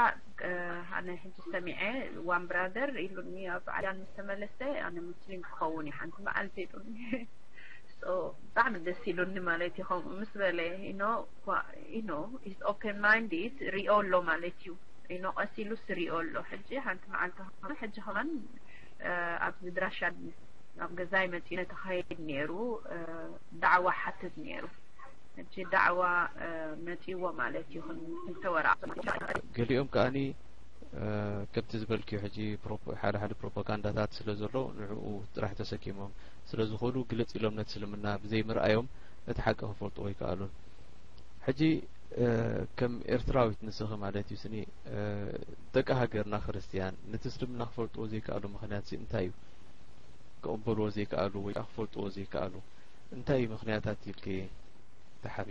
ኣነ ሕጂ ሰሚዐ one brother ኢሉኒ ኣብ ዓድያን ምስ ተመለሰ ኣነ ሙስሊም ክኸውን እየ ሓንቲ መዓልቲ ኢሉኒ። ብጣዕሚ ደስ ኢሉኒ ማለት እዩ ከምኡ ምስ በለ you know is open minded ሪኦ ኣሎ ማለት እዩ። you know ቀስ ኢሉስ ሪኦ ኣሎ ሕጂ ሓንቲ መዓልቲ ከማን ሕጂ ከማን ኣብዚ ድራሻ ኣብ ገዛይ መፂኡ ነተኻይድ ነይሩ ዳዕዋ ሓትት ነይሩ። ሕጂ ዳዕዋ መፂዎ ማለት እዩ ክልተ ወራ ገሊኦም ከኣኒ ከምቲ ዝበልክዮ ሕጂ ሓደ ሓደ ፕሮፓጋንዳታት ስለ ዘሎ ንዕኡ ጥራሕ ተሰኪሞም ስለ ዝኾኑ ግልጽ ኢሎም ነቲ እስልምና ብዘይ ምርኣዮም ነቲ ሓቂ ክፈልጥዎ ኣይከኣሉን። ሕጂ ከም ኤርትራዊት ንስኺ ማለት እዩ ስኒ ደቂ ሃገርና ክርስትያን ነቲ እስልምና ክፈልጥዎ ዘይከኣሉ ምኽንያት ሲ እንታይ እዩ? ክቕበልዎ ዘይከኣሉ ወይ ከዓ ክፈልጥዎ ዘይከኣሉ እንታይ እዩ ምኽንያታት ኢልኪ ትሓቢ?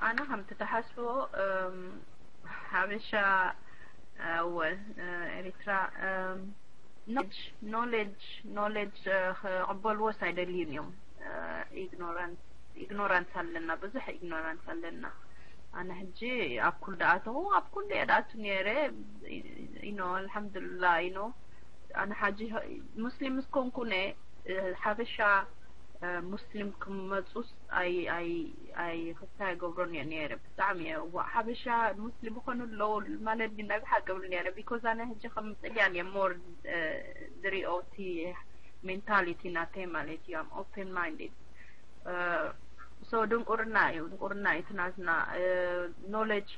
ኣነ ከምቲ ትሓስቦ ሓበሻ እወ ኤሪትራ knowledge knowledge knowledge ክቕበልዎስ ኣይደልዩን እዮም። Ignorance ignorance ኣለና ብዙሕ ignorance ኣለና። ኣነ ሕጂ ኣብ ኩሉ ደኣተኹ ኣብ ኩሉ እየ ደኣቱ ነይረ ኢኖ ኣልሓምዱልላ ኢኖ ኣነ ሓጂ ሙስሊም ምስ ኮንኩነ ሓበሻ ሙስሊም ክመፁስ ኣይ ኣይ ኣይ ክስታይ ገብሮን እየ ነይረ ብጣዕሚ እየ ዋ ሓበሻ ሙስሊም ይኾኑ ኣለዉ ማለት ድዩ ናይ ብሓቂ እብል ነይረ because ኣነ ሕጂ ከም ጥልያን እየ more ዝሪኦ እቲ mentality ናተይ ማለት እዩ I'm open minded so ድንቁርና እዩ ድንቁርና እዩ እቲ ናትና knowledge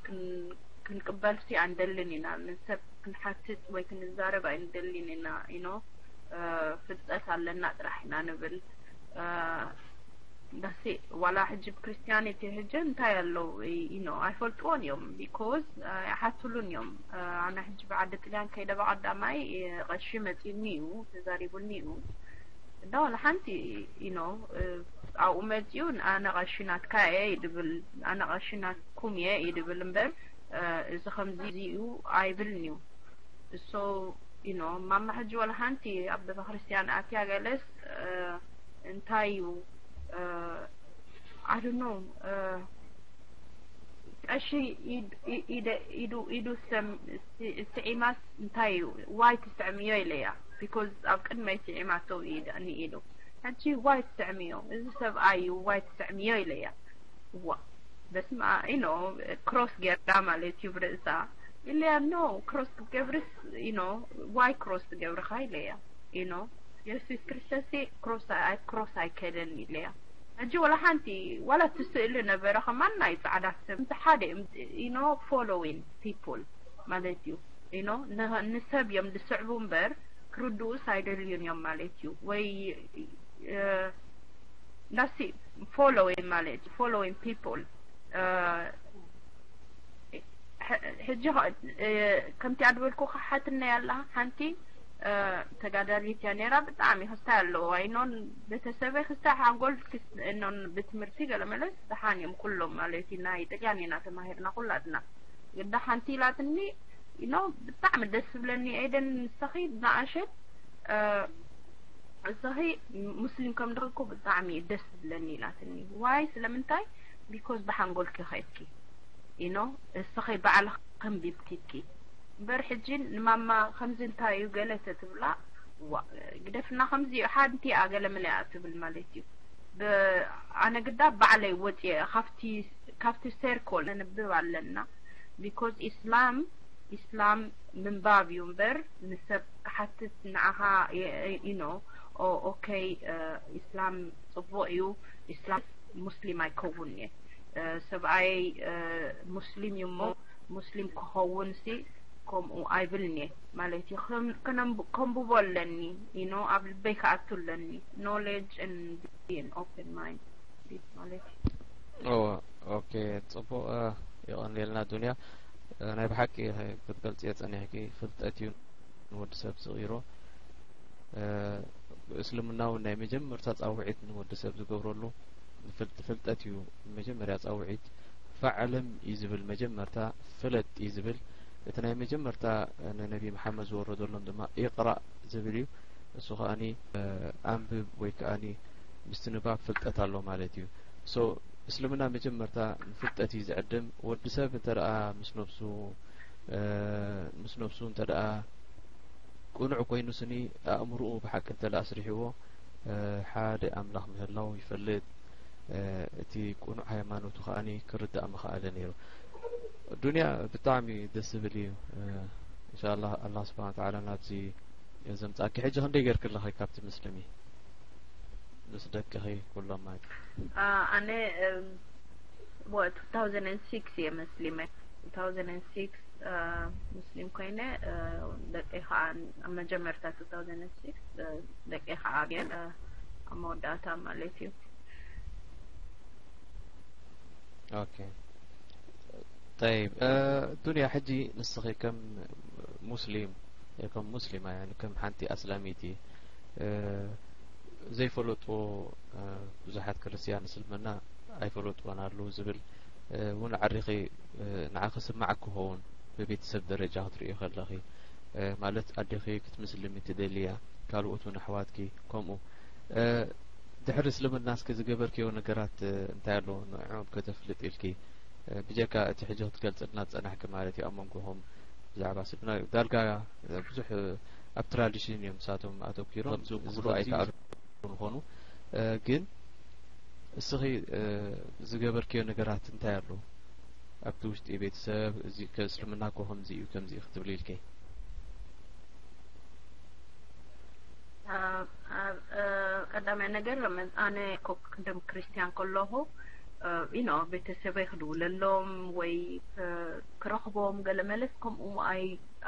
ክንቅበል ሲ ኣይንደልን ኢና ንሰብ ክንሓትት ወይ ክንዛረብ ኣይንደልን ኢና you know ፍልጠት ኣለና ጥራሕ ኢና ንብል ዳሲ ዋላ ሕጂ ብክርስትያኒቲ ሕጂ እንታይ ኣለዉ? You know ኣይፈልጥዎን እዮም። Because ኣይሓትሉን እዮም። ኣነ ሕጂ ብዓዲ ጥልያን ከይደ ብቐዳማይ ቀሺ መጺኒ እዩ፣ ተዛሪቡኒ እዩ። እንዳ ዋላ ሓንቲ you know ኣብኡ መጺኡ ኣነ ቀሺ ናትካ እየ ይድብል፣ ኣነ ቀሺ ናትኩም እየ ይድብል እምበር እዚ ከምዚ እዩ ኣይብልን እዩ። So you know ማማ ሕጂ ዋላ ሓንቲ ኣብ ቤተክርስትያን ኣትያ ገለስ እንታይ እዩ I don't know ቀሺ ኢዱ ኢዱ ስዒማስ እንታይ እዩ? ዋይ ትስዕምዮ ኢለያ። Because ኣብ ቅድመይ ስዒማቶ ኢዳ ንኢዱ። ሕጂ ዋይ ትስዕምዮ? እዚ ሰብኣይ እዩ ዋይ ትስዕምዮ ኢለያ። ዋ በስመ you know ክሮስ ገይራ ማለት እዩ ብርእሳ ኢለያ። No ክሮስ ክትገብርስ you know ዋይ ክሮስ ትገብርኻ ኢለያ። You know የሱስ ክርስቶስ ክሮስ ኣይ ክሮስ ኣይከደን ኢለያ። ሕጂ ወላ ሓንቲ ዋላ እቲ ስእሊ ነበረ ከማን ናይ ጻዕዳ ሰብ እንተ ሓደ you know following people ማለት እዩ። You know ንሰብ እዮም ዝስዕቡ እምበር ክርድኡስ ኣይደልዩን እዮም ማለት እዩ። ወይ that's following ማለት following people ሕጂ ከምቲ ኣድበልኩ ሓትነይ ኣላ ሓንቲ ተጋዳሊት እያ ነይራ። ብጣዕሚ ክስታይ ኣለዎ ኣይኖን ቤተሰበይ ክስታይ ሓንጎል እኖን ብትምህርቲ ገለ መለስ ደሓን እዮም ኩሎም ማለት እዩ። ናይ ጥልያን ኢና ተማሂርና ኩላትና ግዳ ሓንቲ ኢላትኒ you know ብጣዕሚ ደስ ዝብለኒ ኤደን ንስኺ ዝኣሸት እስኺ ሙስሊም ከም ድኽኩ ብጣዕሚ ደስ ዝብለኒ ኢላትኒ። ዋይ ስለምንታይ? Because ብሓንጎልኪ ኸይድኪ you know እስኺ ባዕልኺ ከንቢብኪ እምበር ሕጂ ንማማ ከምዚ እንታይ እዩ ገለ ተትብላ ዋ ግደፍና ከምዚ እዩ ሓንቲ እያ ገለ መለ እያ ትብል ማለት እዩ። ኣነ ግዳ ባዕለይ ወፅየ ካብቲ ካብቲ ሰርኮል ነንብብ ኣለና። Because ኢስላም ኢስላም ምንባብ እዩ እምበር ንሰብ ክሓትት ንዓኻ you know okay ኢስላም ፅቡቕ እዩ። ኢስላም ሙስሊም ኣይከውን እየ ሰብኣየይ ሙስሊም እዩ እሞ ሙስሊም ክኸውን ሲ ከምኡ ኣይብልን እየ ማለት እዩ። ከንብቦ ኣለኒ you know ኣብ ልበይ ክኣቱ ኣለኒ። Knowledge and be an open mind ማለት እዩ። ኦኬ ጽቡቕ። የቐንየልና ዱንያ። ናይ ብሓቂ ክትገልጽዮ ጸኒሕኪ ፍልጠት እዩ ንወዲ ሰብ ዝቕይሮ። እስልምና እውን ናይ መጀመርታ ጻውዒት ንወዲ ሰብ ዝገብረሉ ፍልጠት እዩ። መጀመርያ ጻውዒት ፈዕለም እዩ ዝብል፣ መጀመርታ ፍለጥ እዩ ዝብል። እቲ ናይ መጀመርታ ንነቢ መሓመድ ዝወረደሎም ድማ ኢቕራእ ዝብል እዩ። እሱ ከኣኒ ኣንብብ ወይ ከኣኒ ምስቲ ንባብ ፍልጠት ኣሎ ማለት እዩ። So እስልምና መጀመርታ ንፍልጠት እዩ ዝዕድም። ወዲ ሰብ እንተ ደኣ ምስ ነብሱ ምስ ነብሱ እንተ ደኣ ቅኑዕ ኮይኑ ስኒ ኣእምርኡ ብሓቂ እንተ ደኣ ኣስሪሕዎ ሓደ ኣምላኽ ምህላው ይፈልጥ። እቲ ቅኑዕ ሃይማኖቱ ከኣኒ ክርዳእ ምኸኣለ ነይሩ። ዱንያ ብጣዕሚ ደስ ዝብል እዩ። ኢንሻኣላህ ኣላህ ስብሓን ወተዓላ ናብዚ ዘምጻእኪ። ሕጂ ክንደይ ጌርኪ ኣለኺ ካብቲ ምስልሚ ምስ ደቅኺ ኩሎም ማለት? ኣነ ወ two thousand and six እየ መስሊመ። Two thousand and six ሙስሊም ኮይነ ደቂ ከዓ ኣብ መጀመርታ two thousand and six ደቂ ከዓ ኣብየን ኣብ መወዳእታ ማለት እዩ። ኦኬ ጠይብ ዱንያ ሕጂ ንስኺ ከም ሙስሊም ከም ሙስሊማ ያኒ ከም ሓንቲ ኣስላሚቲ ዘይፈለጥዎ ብዙሓት ክርስትያን እስልምና ኣይፈለጥዎን ኣለዉ ዝብል እውን ዓሪኺ ንዓኺ ስማዕ ክኸውን ብቤተሰብ ደረጃ ክትርእዮ ከለኺ ማለት ኣዴኺ ክትምስልሚ ትደልያ ካልኦት እውን ኣሕዋትኪ ከምኡ ድሕሪ እስልምና እስኪ ዝገበርክዮ ነገራት እንታይ ኣሎ ንዕኦም ከተፍልጥ ኢልኪ ብጀካ እቲ ሕጂ ክትገልፅልና ዝፀናሕኪ ማለት እዩ ኣብ መንጎኹም ብዛዕባ ስድና ዳርጋ ብዙሕ ኣብ ትራዲሽን እዮም ንሳቶም ኣተኪሮም እዚ ክብሉ ኣይከኣሉ ንኾኑ ግን እስኺ ዝገበርክዮ ነገራት እንታይ ኣሎ ኣብቲ ውሽጢ ቤተሰብ እዚ ከእስልምና እኮ ከምዚ እዩ ከምዚ እዩ ክትብል ኢልኪ ቀዳማይ ነገር ኣነ ቅድም ክርስትያን ከለኹ you know ቤተሰበይ ክድውለሎም ወይ ክረኽቦም ገለ መለስ ከምኡ ኣይ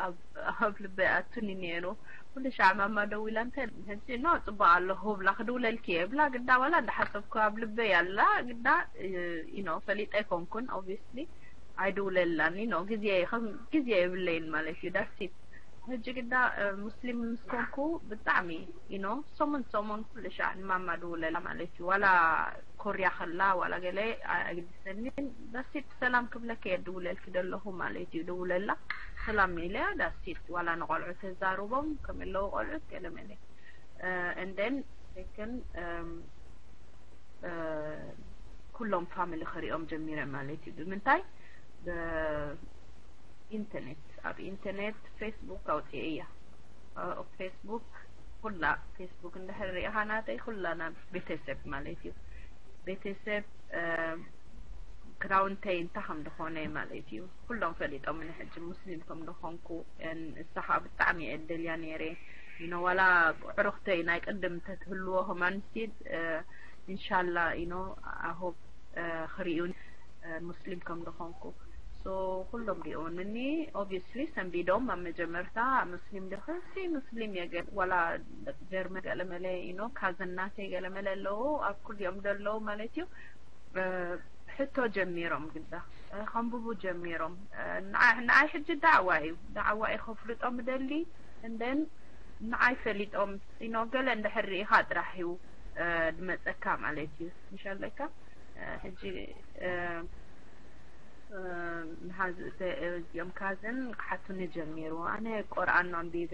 ኣብ ኣብ ልበይ ኣቱኒ ነይሩ። ኩሉ ሻዕ ማማ ደዊላ እንተ ሕጂ ኖ ጽቡቕ ኣሎ ክብላ ክድውለልኪ እየ ብላ ግዳ ዋላ እንዳሓሰብኩ ኣብ ልበይ ኣላ ግዳ ኢኖ ፈሊጠ ኣይኮንኩን obviously ኣይድውለላን ኢኖ ግዜ ከም ግዜ የብለይን ማለት እዩ that's it። ሕጂ ግዳ ሙስሊም ምስ ኮንኩ ብጣዕሚ ኢኖ ሰሙን ሰሙን ኩሉ ሻዕ ንማማ ድውለላ ማለት እዩ ዋላ ኮርያ ከላ ዋላ ገለ ኣይግድሰኒን that's it ሰላም ክብለኪ እየ ድውለልኪ ደለኹ ማለት እዩ ድውለላ ሰላም ኢለያ that's it ዋላ ንቆልዑ ተዛርቦም ከመለዉ ቆልዑት ገለ መለ and then second ኩሎም family ክሪኦም ጀሚረ ማለት እዩ ብምንታይ ብ internet ኣብ internet Facebook ኣውፅኤ እያ Facebook ኩላ Facebook እንድሕር ሪኢኻ ናተይ ኩላ ናብ ቤተሰብ ማለት እዩ ቤተሰብ ክዳውንተይ እንታይ ከም ዝኾነ ማለት እዩ ኩሎም ፈሊጦምኒ ሕጂ ሙስሊም ከም ዝኾንኩ እሳ ከዓ ብጣዕሚ እየ ደልያ ነይረ ኢኖ ዋላ ዕሩኽተይ ናይ ቅድም ተትህልዎ ከማንሲ ኢንሻላ ኢኖ ኣሆብ ክርእዩን ሙስሊም ከም ዝኾንኩ so ኩሎም ሪኦንኒ obviously ሰንቢዶም ኣብ መጀመርታ ሙስሊም ዲኺ ሲ ሙስሊም እየ ገ ዋላ ጀርመን ገለመለ ኢኖ ካዘናተይ ገለመለ ኣለዉ ኣብ ኩሊኦም ዘለዉ ማለት እዩ ሕቶ ጀሚሮም ግዳ ከንብቡ ጀሚሮም ንዓይ ሕጂ ዳዕዋ እዩ ዳዕዋ እዩ ከፍልጦም ደሊ and then ንዓይ ፈሊጦም ኢኖ ገለ እንድሕር ርኢኻ ጥራሕ እዩ ዝመፀካ ማለት እዩ ምሻለካ ሕጂ መሓዝ እዚኦም ካዝን ክሓቱኒ ጀሚሩ ኣነ ቆርኣን ኣንቢበ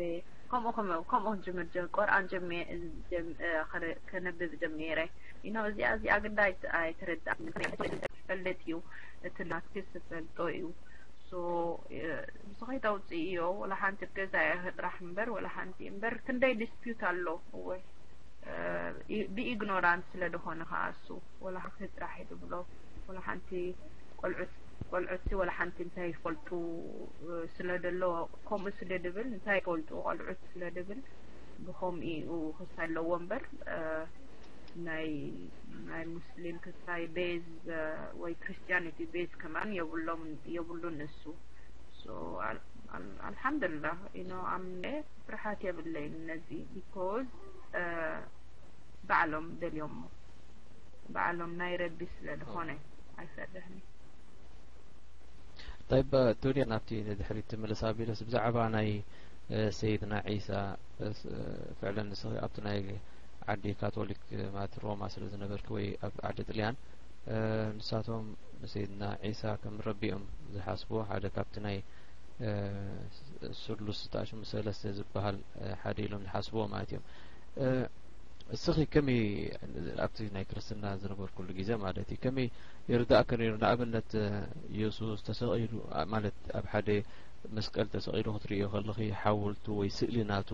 ከምኡ ከምኡ ከምኡ ክጅምር ጀ- ቆርኣን ጀሜ- ጀም- እ፣ ክረ- ከነብብ ጀሚረ ኢኖ እዚኣ እዚኣ ግዳ ኣይት- ኣይትረዳእን ፈልጥ እዩ እቲ ናትኪ ዝፈልጦ እዩ so ንስኺ ተውፅእዮ ወላ ሓንቲ ገዛ እያ ጥራሕ እምበር ወላ ሓንቲ እምበር ክንደይ dispute ኣሎ እወ ብኢግኖራንት ስለ ዝኾነ ከዓ እሱ ወላ ሓንቲ ጥራሕ እዩ ዝብሎ ወላ ሓንቲ ቆልዑት ቆልዑት ወላ ሓንቲ እንታይ ይፈልጡ ስለ ደሎ ከምኡ ስለ ድብል እንታይ ይፈልጡ ቆልዑት ስለ ድብል ብኸምኡ ክሳ ኣለዎ እምበር ናይ ናይ ሙስሊም ክስታይ ቤዝ ወይ ክርስቲያኒቲ ቤዝ ከማን የብሎም የብሉን እሱ ኣልሓምዱላ ኢኖ ኣምነ ፍርሓት የብለይን ነዚ because ባዕሎም ደልዮሞ ባዕሎም ናይ ረቢ ስለ ዝኾነ ኣይፈርሕን طيب ቱሪያ ናብቲ ንድሕሪት ትምልስ ኣቢለስ ብዛዕባ ናይ ሰይድና ዒሳ ፍዕለን ንስኺ ኣብቲ ናይ ዓዲ ካቶሊክ ማለት ሮማ ስለ ዝነበርኪ ወይ ኣብ ዓዲ ጥልያን ንሳቶም ንሰይድና ዒሳ ከም ረቢኦም ዝሓስብዎ ሓደ ካብቲ ናይ ስሉስ ተኣሽሙ ሰለስተ ዝበሃል ሓደ ኢሎም ዝሓስብዎ ማለት እዮም። እስኺ ከመይ ኣብቲ ናይ ክርስትና ዝነበርኩሉ ግዜ ማለት እዩ ከመይ ይርዳእካ ነይሩ? ንኣብነት የሱስ ተሰቒሉ ማለት ኣብ ሓደ መስቀል ተሰቒሉ ክትርእዮ ከለኺ ሓወልቱ ወይ ስእሊ ናቱ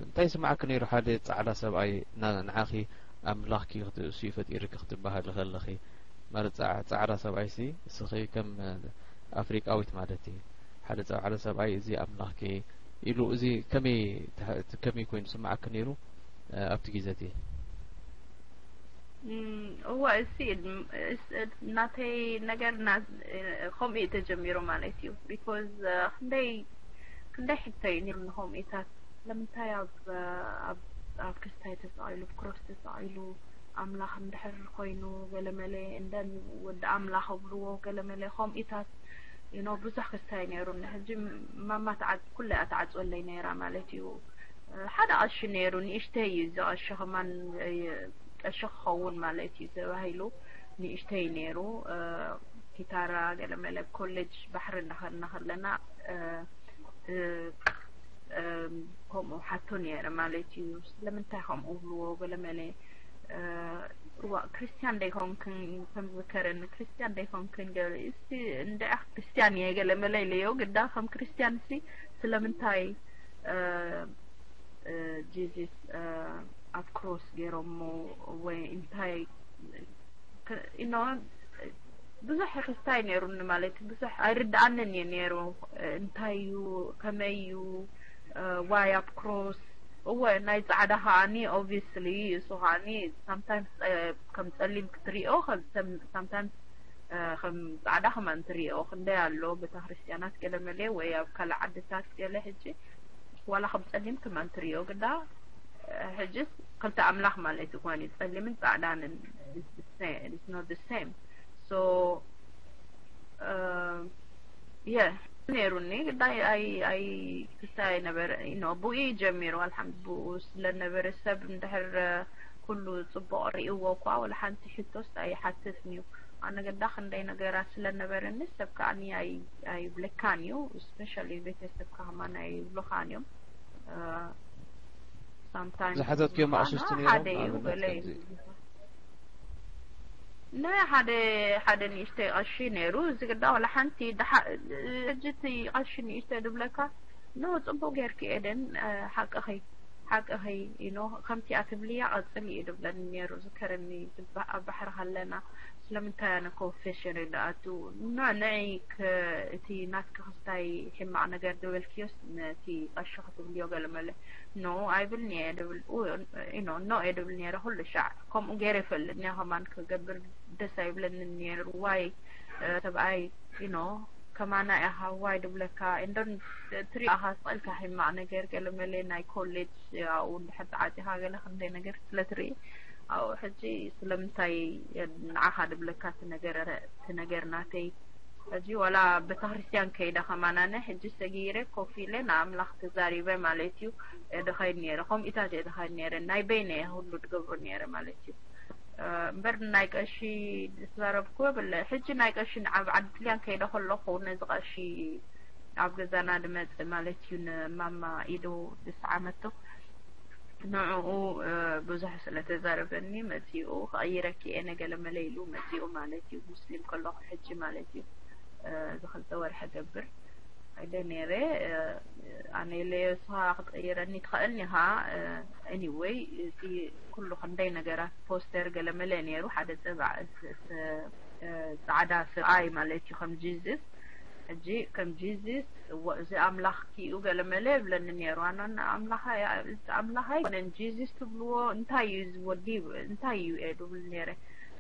እንታይ ይስማዓኪ ነይሩ? ሓደ ጻዕዳ ሰብኣይ ንዓኺ ኣምላኽኪ እሱ እዩ ፈጢርኪ ክትበሃሊ ከለኺ ማለት ጻዕዳ ሰብኣይ ሲ እስኺ ከም ኣፍሪቃዊት ማለት እዩ ሓደ ጻዕዳ ሰብኣይ እዚ ኣምላኽኪ ኢሉ እዚ ከመይ ከመይ ኮይኑ ስማዓኪ ነይሩ ኣብቲ ግዜ እቲ እዋ እሲ ናተይ ነገር ከምኡ እዩ ተጀሚሩ ማለት እዩ because ክንደይ ክንደይ ሕቶ እዩ ነይሩ ንከምኡታት ስለምንታይ ኣብ ኣብ ኣብ ክስታይ ተሰቒሉ ክሮስ ተሰቒሉ ኣምላኽ እንድሕር ኮይኑ ገለመለ እንደን ወዲ ኣምላኽ ኣብልዎ ገለመለ ከምኡታት you know ብዙሕ ክስታይ ነይሩኒ ሕጂ ማማ ትዓጽ ኩለ እያ ትዓጽወለይ ነይራ ማለት እዩ ሓደ ቀሺ ነይሩ ንእሽተይ እዩ እዚ ቀሺ ከማን ቀሺ ክኸውን ማለት እዩ ተባሂሉ ንእሽተይ ነይሩ ኪታራ ገለመለ ኮሌጅ ባሕሪ እንዳኸድና ከለና ከምኡ ሓቶ ነይረ ማለት እዩ ስለምንታይ ከምኡ ብልዎ ገለመለ እዋ ክርስትያን ደይኮንክን ከም ዝከረኒ ክርስትያን ደይኮንክን ገለ እስቲ እንድዒ ክርስትያን እየ ገለ መለ ኢለዮ ግዳ ከም ክርስትያን እስቲ ስለምንታይ እ፣ እ፣ ጂዚስ እ፣ ኣብ ክሮስ ገይሮሞ ወይ እንታይ ክ- you know ብዙሕ ክስታይ ነይሩኒ ማለት ብዙሕ ኣይርድኣንን እየ ነይሩ እንታይ እዩ ከመይ እዩ why ኣብ ክሮስ እወ ናይ ጻዕዳ ከዓኒ obviously እሱ ከዓኒ sometimes ከም ጸሊም ክትሪኦ sometimes ከም ጻዕዳ ከማን ትሪኦ ክንደይ ኣሎ ቤተክርስትያናት ገለ መለ ወይ ኣብ ካልእ ዓድታት ገለ ሕጂ ዋላ ከም ጸሊም ከማን ትሪኦ ግዳ ሕጂ ክልተ ኣምላኽ ማለት እዩ ኮይኑ ጸሊምን ጻዕዳንን it's not the same so yeah ነይሩኒ ግዳ ኣይ ክሳይ ነበረ ብኡ ጀሚሩ ኣልሓምድ ብኡ ስለነበረ ሰብ እንድሕር ኩሉ ጽቡቕ ርእይዎ እኳ ወላ ሓንቲ ሕቶስ ኣይሓትትን እዩ። ኣነ ገዳ ክንደይ ነገራት ስለነበረኒ ሰብ ከዓኒ ኣይብለካን እዩ። ስፔሻሊ ቤተሰብ ከማን ኣይብሉኻን እዮም። ዝሓተትክዮም ኣቕሽሽቲ ነይሮም? ሓደ እዩ ገለ ናይ ሓደ ሓደ ንእሽተይ ቀሺ ነይሩ። እዚ ግዳ ወላ ሓንቲ ሕጂ እቲ ቀሺ ንእሽተይ ድብለካ ኖ ጽቡቅ ጌርኪ ኤደን ሓቅኺ ሓቅኺ ኢኖ ከምቲ ኣትብልያ ቀጽል እዩ ድብለኒ ነይሩ ዝከረኒ ኣብ ባሕሪ ከለና ስለምንታይ ኣነ ኮንፌሽን ይደኣቱ ኖ ንዒ እቲ ናትኪ ክስታይ ሕማቅ ነገር ድበልክዮስ ነቲ ቀሺ ክትብልዮ ገለመለ ኖ ኣይብልኒ እየ ድብል ኢኖ ኖ እየ ድብል ነይረ ኩሉ ሻዕ ከምኡ ገይረ ይፈልጥ እኒያ ከማን ክገብር ደስ ኣይብለኒ ነይሩ ዋይ ሰብኣይ ኢኖ ከማና ኢኻ ዋይ ድብለካ እንደን ትሪኦ ኢኻ ስቕ ኢልካ ሕማቕ ነገር ገለ መለ ናይ ኮሌጅ ኣብኡ እንድሕር ተዓፂኻ ገለ ክንደይ ነገር ስለ ትርኢ ኣብኡ ሕጂ ስለምንታይ ንዓኻ ድብለካ እቲ ነገር ናተይ ሕጂ ዋላ ቤተክርስትያን ከይደ ከማን ኣነ ሕጂ ሰጊረ ኮፍ ኢለ ንኣምላኽ ተዛሪበ ማለት እዩ ድኸይድ ነይረ ከምኡታት እየ ድኸይድ ነይረ ናይ በይነ እየ ሁሉ ድገብሮ ነይረ ማለት እዩ እምበር ናይ ቀሺ ዝዛረብክዎ የብለ ሕጂ ናይ ቀሺ ኣብ ዓዲ ጥልያን ከይደ ከለኹ ነዚ ቀሺ ኣብ ገዛና ድመጽእ ማለት እዩ ንማማ ኢዱ ዝሰዓመቶ ንዕኡ ብዙሕ ስለ ተዛረበኒ መጺኡ ክቕይረኪ እየ ነገለ መለ ኢሉ መጺኡ ማለት እዩ ሙስሊም ከለኹ ሕጂ ማለት እዩ ዝኽልተ ወርሒ ገብር ከይደ ነይረ ኣነ ኢለዮ ንስኻ ክትቕይረኒ ትኽእል ኢኻ anyway እቲ ኩሉ ክንደይ ነገራት ፖስተር ገለ መለ ነይሩ ሓደ ጸባዕ ጻዕዳ ሰብኣይ ማለት እዩ ከም ጂዝስ ሕጂ ከም ጂዝስ እዚ ኣምላኽ ኪኡ ገለ መለ ይብለኒ ነይሩ ኣነ ኣምላኽ ኣምላኽ ኣይኮነን ጂዝስ ትብልዎ እንታይ እዩ እዚ ወዲ እንታይ እዩ እየ ድብል ነይረ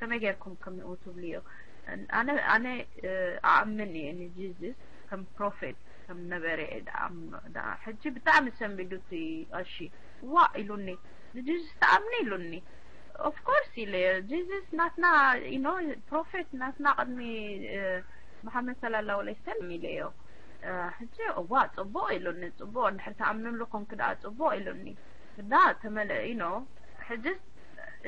ከመይ ጌርኩም ከምኡ ትብልዮ ኣነ ኣነ ኣኣምን እየ ንጂዝስ ከም ፕሮፌት ከም ነበረ እየ ድኣምኖ ሕጂ ብጣዕሚ ሰንቢዱ እቲ ቀሺ ዋእ ኢሉኒ ንጂዝስ ትኣምኒ ኢሉኒ of course ኢለዮ Jesus ናትና you know prophet ናትና ቅድሚ መሓመድ ሰለላሁ ዐለይሂ ወሰለም ኢለዮ ሕጂ እዋ ጽቡቕ ኢሉኒ ጽቡቕ እንድሕር ተኣምንሉ ኮንክ ደኣ ጽቡቕ ኢሉኒ ግዳ ተመለ you know ሕጂ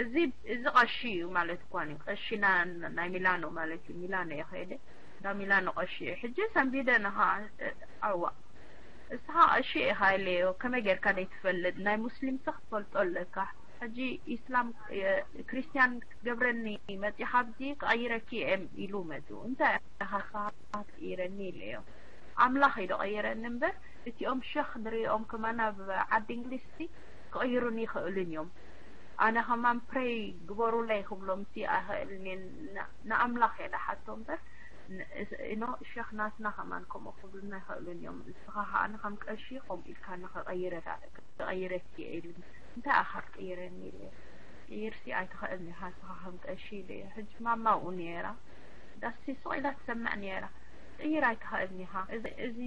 እዚ እዚ ቀሺ እዩ ማለት እኳ እዩ ቀሺ ናይ ሚላኖ ማለት እዩ ሚላኖ እየ ከይደ እንዳ ሚላኖ ቀሺ እዩ ሕጂ ሰንቢደ ንኻ ኣዋ እስኻ ቀሺ ኢኻ ኢለዮ ከመይ ጌርካ ደይትፈልጥ ናይ ሙስሊም ሰ ክትፈልጦ ኣለካ ሕጂ ኢስላም ክርስትያን ክትገብረኒ መጺኻ ኣብዚ ክቐይረኪ እየ ኢሉ መጺኡ እንታይ ኢኻ እስኻ ትቕይረኒ ኢለዮ ኣምላኽ እዩ ዝቐይረኒ እምበር እቲኦም ሸኽ ድሪኦም ከማን ኣብ ዓዲ እንግሊዝሲ ክቕይሩኒ ይኽእሉን እዮም ኣነ ከማን ፕሬይ ግበሩለይ ክብሎም ሲ ኣይኽእልን እየ ንኣምላኽ እየ ዝሓቶ እምበር ኖ ሸኽ ናትና ከማን ከምኡ ክብሉና ይኽእሉን እዮም እስኻ ከዓ ከም ቀሺ ከምኡ ኢልካ ንኽቐይረካ ክቐይረኪ እየ ኢሉኒ እንታይ ኣኻ ትቕይረኒ ኢለ ቅይርሲ ኣይትኽእልን ኢኻ ንስኻ ከም ቀሺ ኢለ ሕጂ ማማ ኣብኡ ነይራ ዳስቲ ስቕ ኢላ ትሰምዕ ነይራ ቅይር ኣይትኽእልን ኢኻ እዚ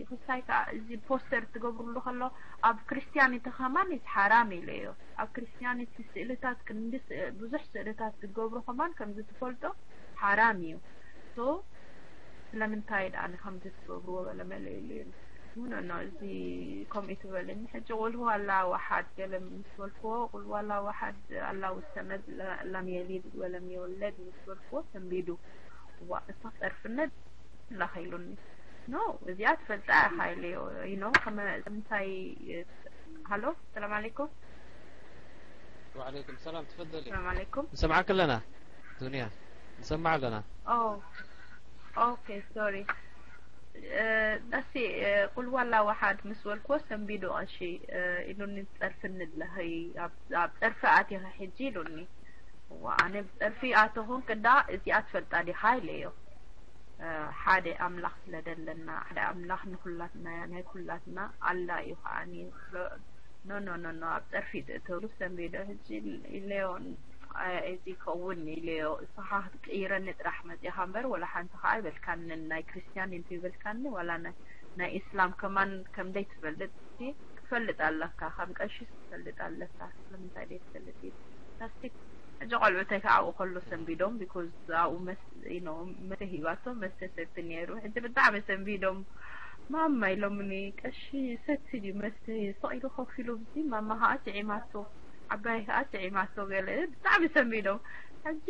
ክስታይ ከዓ እዚ ፖስተር ትገብርሉ ከሎ ኣብ ክርስትያኒቲ ከማን እዚ ሓራም ኢለዮ ኣብ ክርስትያኒቲ ስእልታት ክንዲ ብዙሕ ስእልታት ክትገብሩ ከማን ከምዚ ትፈልጦ ሓራም እዩ ስለምንታይ ደኣ ንከምዚ ትገብርዎ በለ መለ ኢሉ ኖ ኖ እዚ ከምኡ ትበልኒ ሕጂ ቁልሁ ኣላ ዋሓድ ገለ ምስ በልክዎ ቁልሁ ኣላ ዋሓድ ኣላ ውሰመድ ለም የሊድ ወለም የውለድ ምስ በልክዎ ሰንቢዱ ዋ እታ ጠርፍነት ላኸ ኢሉኒ ኖ እዚኣ ትፈልጣ ኢኻ ኢለዮ you know ከምታይ ሃሎ ሰላም ኣለይኩም وعليكم السلام تفضلي ሰላም ኣለይኩም نسمعك لنا دنيا نسمع لنا ኦ ኦኬ ሶሪ ዳሲ ቁልዋላ ዋሓድ ምስ በልክዎ ሰንቢዱ ቀሺ ኢሉኒ ጸርፍኒ ኣለኺ ኣብ ጸርፊ ኣቲኺ ሕጂ ኢሉኒ እዋ ኣነ ብጸርፊ ኣተኹን ቅዳ እዚኣ ትፈልጣ ዲኻ ኢለዮ ሓደ ኣምላኽ ስለ ደለና ሓደ ኣምላኽ ንኩላትና ናይ ኩላትና ኣላ እዩ ከዓኒ ኖ ኖ ኖ ኖ ኣብ ጸርፊ ትእተውሉ ሰንቢዶ ሕጂ ኢለዮ እዚ ከውን ኢለዮ። እስኻ ክትቅይረኒ ጥራሕ መጺኻ እምበር፣ ወላ ሓንቲ ከኣ ኣይበልካንን። ናይ ክርስትያን እንተይበልካኒ፣ ዋላ ናይ፣ ናይ እስላም ከማን ከምደይ ትፈልጥ፣ ክትፈልጥ ኣለካ። ከም ቀሺስ ክትፈልጥ ኣለካ። ስለምንታይ ደይ ትፈልጥ እዩ? ፕላስቲክ፣ ሕጂ ቆልዑተይ ከኣ ኣብኡ ከሎ ሰንቢዶም፣ ቢኮዝ ኣብኡ መስ-፣ you know፣ መስተ ሂባቶ፣ መስተ ሰቲ ነይሩ። ሕጂ ብጣዕሚ ሰንቢዶም፣ "ማማ" ኢሎምኒ፣ "ቀሺ ሰቲ ድዩ መስተ?" ስቕ ኢሉ ኮፍ ኢሉ፣ ብዚ ማማ ከኣ ትዒማቶ፣ ዓባይ ከኣ ትዒማቶ፣ ገለ ብጣዕሚ ሰንቢዶም። ሕጂ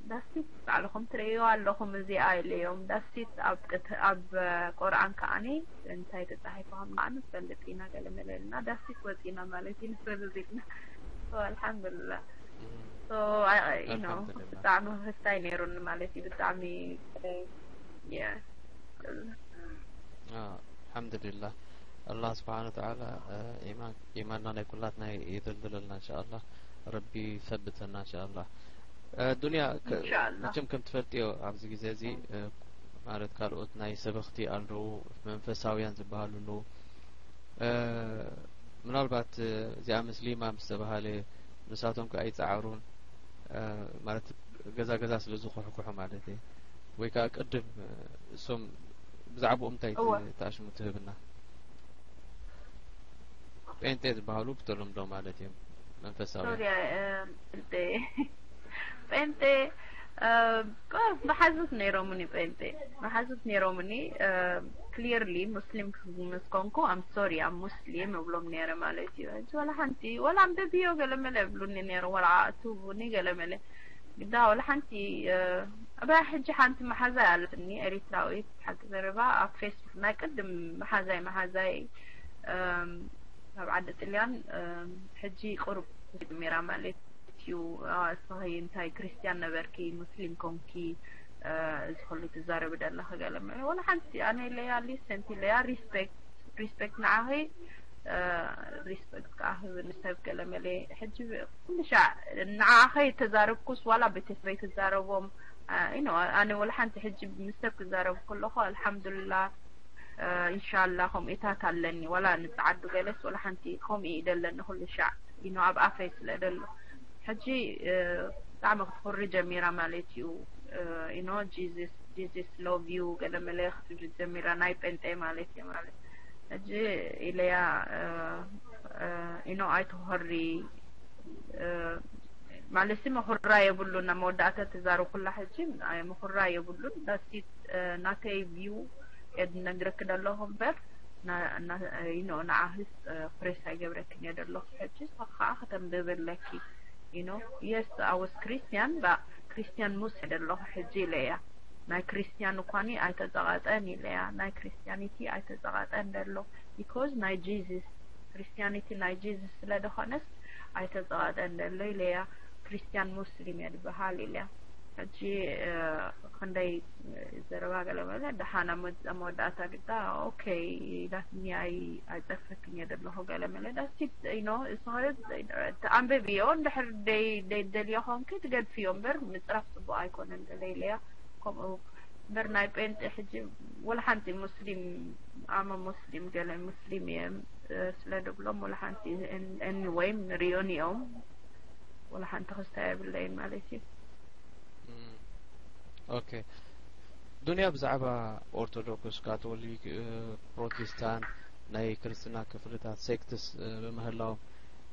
ዳስቲት ባዕልኹም ትርእይዋ ኣለኹም፣ እዚኣ ኢለዮም። ዳስቲት ኣብ ቅት-፣ ኣብ ቆርኣን ከኣኒ እንታይ ተጻሒፉ ከም ከኣኒ ንፈልጥ ኢና፣ ገለ መለ ኢልና ዳስቲት ወጺና ማለት እዩ፣ ንስርዝ ኢልና። ሶ፣ ኣልሓምዱሊላህ። ሶ፣ ኣይ፣ ኣይ፣ you know፣ ኣልሓምዱሊላህ። ብጣዕሚ ክስታይ ነይሩኒ ማለት እዩ፣ ብጣዕሚ፣ yeah። ኣልሓምዱሊላህ። ኣላህ ስብሓነ ወተዓላ፣ እ፣ ኢማን፣ ኢማንና ናይ ኩላትና ይደልድለልና እንሻኣላህ። ረቢ ይሰብተና እንሻኣላህ። እ፣ ዱንያ ከ-፣ እንሻኣላህ። መቸም ከም ትፈልጥዮ ኣብዚ ግዜ እዚ፣ እ፣ ማለት ካልኦት ናይ ሰበኽቲ ኣለዉ፣ መንፈሳውያን ዝበሃሉ ኣለዉ። እ፣ ምናልባት፣ እ፣ እዚኣ ምስሊማ ምስ ተባሃለ ንሳቶም ከኣ ይጸዓሩን፣ እ፣ ማለት ገዛ ገዛ ስለ ዝኹሕኩሑ ማለት እየ። ወይ ከኣ ቅድም፣ እ፣ እሶም ብዛዕባኦም እንታይ እወ። ት-፣ ትኣሽሙ ትህብና? ጴንጤ ዝበሃሉ ብተለምዶ ማለት እዮም፣ መንፈሳውያን። ሶሪ፣ እ፣ ጴንጤ፣ ጴንጤ፣ እ፣ መሓዙት ነይሮምኒ ጴንጤ፣ መሓዙት ነይሮምኒ፣ እ፣ ክሊርሊ ሙስሊም ምስ ኮንኩ፣ "I'm sorry፣ I'm Muslim" እብሎም ነይረ ማለት እዩ። ሕጂ ወላ ሓንቲ፣ ወላ ኣንብብዮ ገለ መለ ይብሉኒ ነይሮም፣ ወላ ኣእትውኒ ገለ መለ። ግዳ ወላ ሓንቲ፣ እ፣ እባ ሕጂ ሓንቲ መሓዛይ ኣለትኒ፣ ኤሪትራዊት፣ ሓቂ ዘረባ፣ ኣብ ፌስቡክ ናይ ቅድም መሓዛይ፣ መሓዛይ፣ እም፣ ኣብ ዓዲ ጥልያን፣ እም፣ ሕጂ ቁሩብ ጀሚራ ማለት እዩ። "አ፣ እስኺ እንታይ ክርስትያን ነበርኪ፣ ሙስሊም ኮንኪ፣ እ፣ እዚ ኩሉ ትዛረቢ ዘለኺ?" ገለ መለ። ወላ ሓንቲ ኣነ ኢለያ፣ ሊሰን ኢለያ፣ ሪስፔክት፣ ሪስፔክት ንዓኺ፣ እ፣ ሪስፔክት ከኣ ህብኒ ሰብ ገለ መለ። ሕጂ ኩሉ ሻዕ ንዓኺ ተዛረብኩስ ዋላ ቤተሰበይ ክዛረቦም፣ እ፣ you know፣ ኣነ ወላ ሓንቲ ሕጂ ምስ ሰብ ክዛረብ ከለኹ ኣልሓምዱሊላህ፣ እ፣ ኢንሻላህ ከምኡታት ኣለኒ። ዋላ ንጸዓዱ ገለስ ወላ ሓንቲ ከምኡ እዩ ደለኒ ኩሉ ሻዕ፣ you know፣ ኣብ ኣፈይ ስለ ደሎ። ሕጂ፣ እ፣ ብጣዕሚ ክትኹሪ ጀሚራ ማለት እዩ። እ፣ you know፣ Jesus፣ Jesus love you ገለ መለ ክትብል ጀሚራ፣ ናይ ጴንጤ ማለት እዩ ማለት። ሕጂ ኢለያ፣ እ፣ እ፣ you know፣ ኣይትኾሪ፣ እ፣ ማለትሲ መኹራ የብሉን። ኣብ መወዳእታ ትዛረብ ኩላ ሕጂ፣ ኣይ፣ መኹራ የብሉን። ዳስቲት፣ እ፣ ናተይ ቪው እየ ዝነግረኪ ዘለኹ እምበር፣ ና-፣ ና-፣ you know፣ ንዓኺስ፣ እ፣ ፕሬስ ኣይገብረክን እየ ዘለኹ። ሕጂ ንስኺ ከኣ ከተንብቢ ኣለኪ። You know፣ yes፣ I was Christian፣ but Christian ሙስ እየ ዘለኹ ሕጂ ኢለያ። ናይ ክርስትያን እኳኒ ኣይተጸቐጠን ኢለያ። ናይ ክርስትያኒቲ ኣይተጸቐጠን ደሎ። ቢኮዝ ናይ ጂዝስ፣ ክርስትያኒቲ ናይ ጂዝስ ስለ ደኾነስ ኣይተጸቐጠን ደሎ ኢለያ። ክርስትያን ሙስሊም እየ ዝበሃል ኢለያ። ሕጂ፣ እ፣ ክንደይ ዘረባ ገለ መለ፣ ደሓን ኣብ መወ-፣ ኣብ መወዳእታ ግዳ፣ ኦኬ ኢላትኒ፣ ኣይ-፣ ኣይጸርፈክን እየ ዘለኹ ገለ መለ። ዳስቲት፣ you know፣ እሱ ኸ-፣ ኣንብብዮ፣ እንድሕር ደይ-፣ ደይ-፣ ደልዮ ኾንኪ ትገድፍዮ እምበር፣ ምጽራፍ ጽቡቕ ኣይኮነን ገለ ኢለያ። ከምኡ እምበር ናይ ጴንጤ ሕጂ ወላ ሓንቲ ሙስሊም፣ ኣመ ሙስሊም፣ ገለ ሙስሊም እየ፣ እ፣ ስለ ድብሎም ወላ ሓንቲ፣ ኤን-፣ ኤኒወይ፣ ንሪኦን እዮም። ወላ ሓንቲ ክስታይ የብለይን ማለት እዩ። እም፣ ኦኬ። ዱንያ ብዛዕባ ኦርቶዶክስ፣ ካቶሊክ፣ እ፣ ፕሮቴስታንት፣ ናይ ክርስትና ክፍልታት፣ ሴክትስ፣ እ፣ ብምህላዎም፣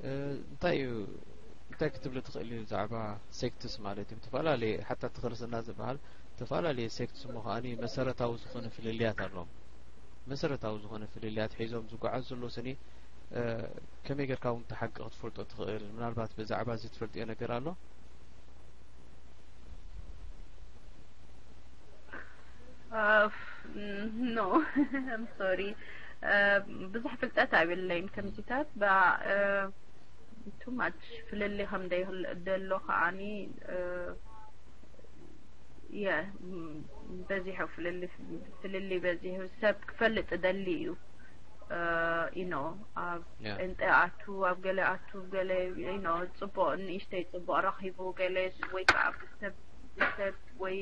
እ፣ እንታይ እዩ፣ እንታይ ክትብሊ ትኽእሊ ብዛዕባ ሴክትስ ማለት እዩ? ዝተፈላለየ፣ ሓታ እቲ ክርስትና ዝበሃል ዝተፈላለየ ሴክትስ እሞ ከኣኒ መሰረታዊ ዝኾነ ፍልልያት ኣለዎም። መሰረታዊ ዝኾነ ፍልልያት ሒዞም ዝጓዓዙ ዘለዉ ስኒ፣ እ፣ ከመይ ጌርካ እውን እቲ ሓቂ ክትፈልጦ ትኽእል? ምናልባት ብዛዕባ እዚ ትፈልጥዮ ነገር ኣሎ? ኖ፣ I'm sorry። እ፣ ብዙሕ ፍልጠት ኣይብለይን ከምዚታት። ባ-፣ እ፣ ቱ ማች ፍልልይ ከም ደይህል-፣ ደሎ ከኣኒ፣ እ፣ የ-፣ ም-፣ በዚሑ ፍልልይ፣ ፍልልይ በዚሑ ሰብ ክፈልጥ ደሊ እዩ። እ፣ you know፣ ኣብ ያ። ጴንጤ ኣቱ፣ ኣብ ገለ ኣቱ፣ ገለ፣ you know፣ ጽቡቕ፣ ንእሽተይ ጽቡቕ ረኺቡ፣ ገለ ወይ ከኣ ብሰብ፣ ብሰብ ወይ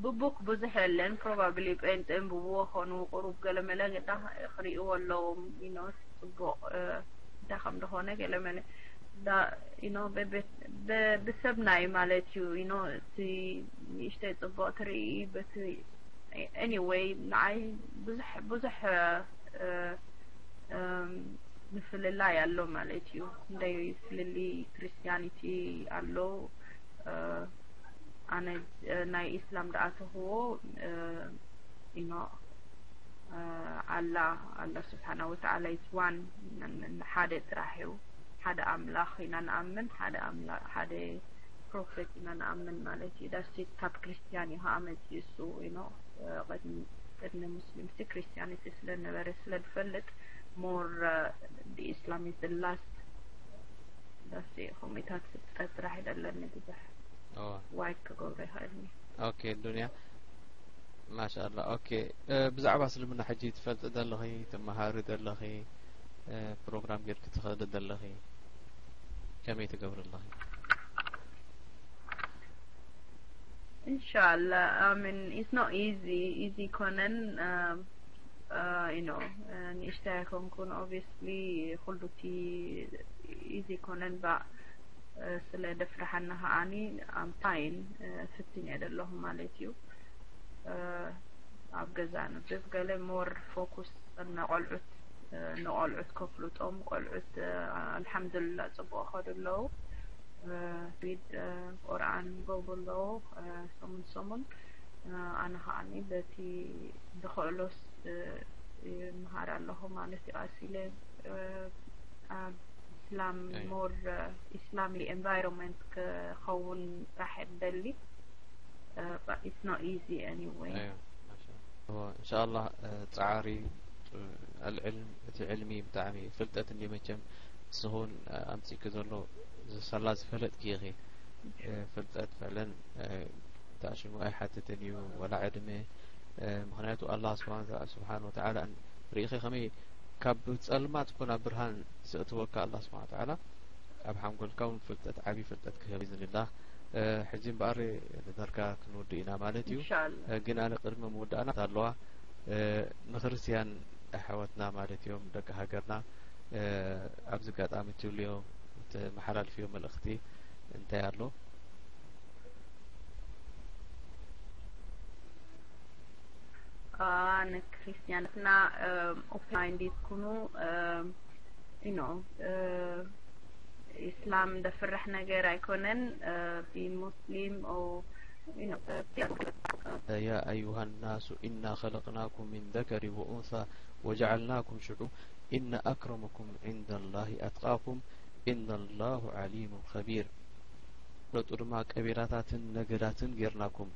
ብቡክ ብዙሕ የለን። ፕሮባብሊ ጴንጤን ብብዎ ኾኑ ቁሩብ ገለ መለ ግዳ ክርእይዎ ኣለዎም፣ you know፣ ጽቡቕ፣ እ፣ እንታይ ከም ደኾነ ገለ መለ። ዳ you know ብሰብናይ ማለት እዩ you know እቲ ንእሽተይ ጽቡቕ ትርኢ በቲ anyway ንዓይ ብዙሕ ብዙሕ ምፍልላይ ኣሎ ማለት እዩ። ክንደይ ፍልልይ ክርስቲያኒቲ ኣሎ። ኣነ ናይ ኢስላም ደኣተኽዎ you know ኣላ ኣላ ስብሓና ወተዓላ is one ሓደ ጥራሕ እዩ። ሓደ ኣምላኽ ኢና ንኣምን፣ ሓደ ኣምላ ሓደ ፕሮፌት ኢና ንኣምን ማለት እዩ። ዳስ ካብ ክርስቲያን እዩ ከዓ መፅኡ እሱ you know ቅድሚ ቅድሚ ሙስሊም ሲ ክርስቲያኒቲ ስለነበረ ስለዝፈልጥ more the Islam is the last ዳስ ከምኡታት ፍልጠት ጥራሕ ይደለኒ ብዙሕ ዋይድ ክገብሮ ይኽእልኒ። ኦኬ ዱንያ ማሻኣላ። ኦኬ ብዛዕባ እስልምና ሕጂ ትፈልጢ ዘለኺ ትመሃሪ ዘለኺ ፕሮግራም ጌርኪ ትኸዲ ዘለኺ ከመይ ትገብሪ ኣለኺ? ኢንሻኣላ I mean it's not easy easy ኮነን you know ንእሽተይ ኣይኮንኩን obviously ኩሉ እቲ easy ኮነን ባ ስለ ደፍርሓና ከዓኒ I'm fine ፍትኝ ኣይደለኹ ማለት እዩ። ኣብ ገዛ ንብብ ገለ more focus ንቆልዑት ንቆልዑት ከፍልጦም ቆልዑት ኣልሓምዱልላ ጽቡቕ ከዱ ኣለዉ። ሪድ ቁርኣን ይገብሩ ኣለዉ ሰሙን ሰሙን። ኣነ ከዓኒ በቲ ዝኽእሎስ ይምሃር ኣለኹ ማለት እዩ። ቀስ ኢለ ኣብ ኢስላም more ኢስላሚ environment ክኸውን ጥራሕ እደሊ። But it's not easy anyway. እንሻኣላ ፃዕሪ ኣልዕልም እቲ ዕልሚ ብጣዕሚ ፍልጠት እንዲ መቸም ንስኹን ኣምፂኪ ዘሎ ዝሰላ ዝፈለጥኪ ኢኺ። ፍልጠት ፍዕለን ተኣሽሙ ኣይሓትትን እዩ ወላ ዕድመ። ምክንያቱ ኣላህ ስብሓን ወተዓላ ርኢኺ ከመይ ካብ ፀልማት እኮ ናብ ብርሃን ዘእትወካ ኣላህ ስብሓን ወተዓላ ኣብ ሓንጎልካ እውን ፍልጠት ዓብዪ ፍልጠት ክህብ ዝንላ። ሕጂ እምበኣር ንደርጋ ክንውድእ ኢና ማለት እዩ። ግን ኣነ ቅድሚ ምውዳእና ኣለዋ ንክርስትያን ኣሕዋትና ማለት እዮም ደቂ ሃገርና ኣብዚ ኣጋጣሚ ትብልዮ ተመሓላልፍዮ መልእኽቲ እንታይ ኣሎ? ንክርስትያንትና ኦፕን ማይንድድ ኩኑ you know ኢስላም ደፍርሕ ነገር ኣይኮነን። Be Muslim or you know يا أيها الناس إنا خلقناكم من ذكر وأنثى وجعلناكم شعوبا إن أكرمكم عند الله أتقاكم إن الله عليم خبير። ነጡ ድማ ቀቢላታትን ነገዳትን ጌርናኩም።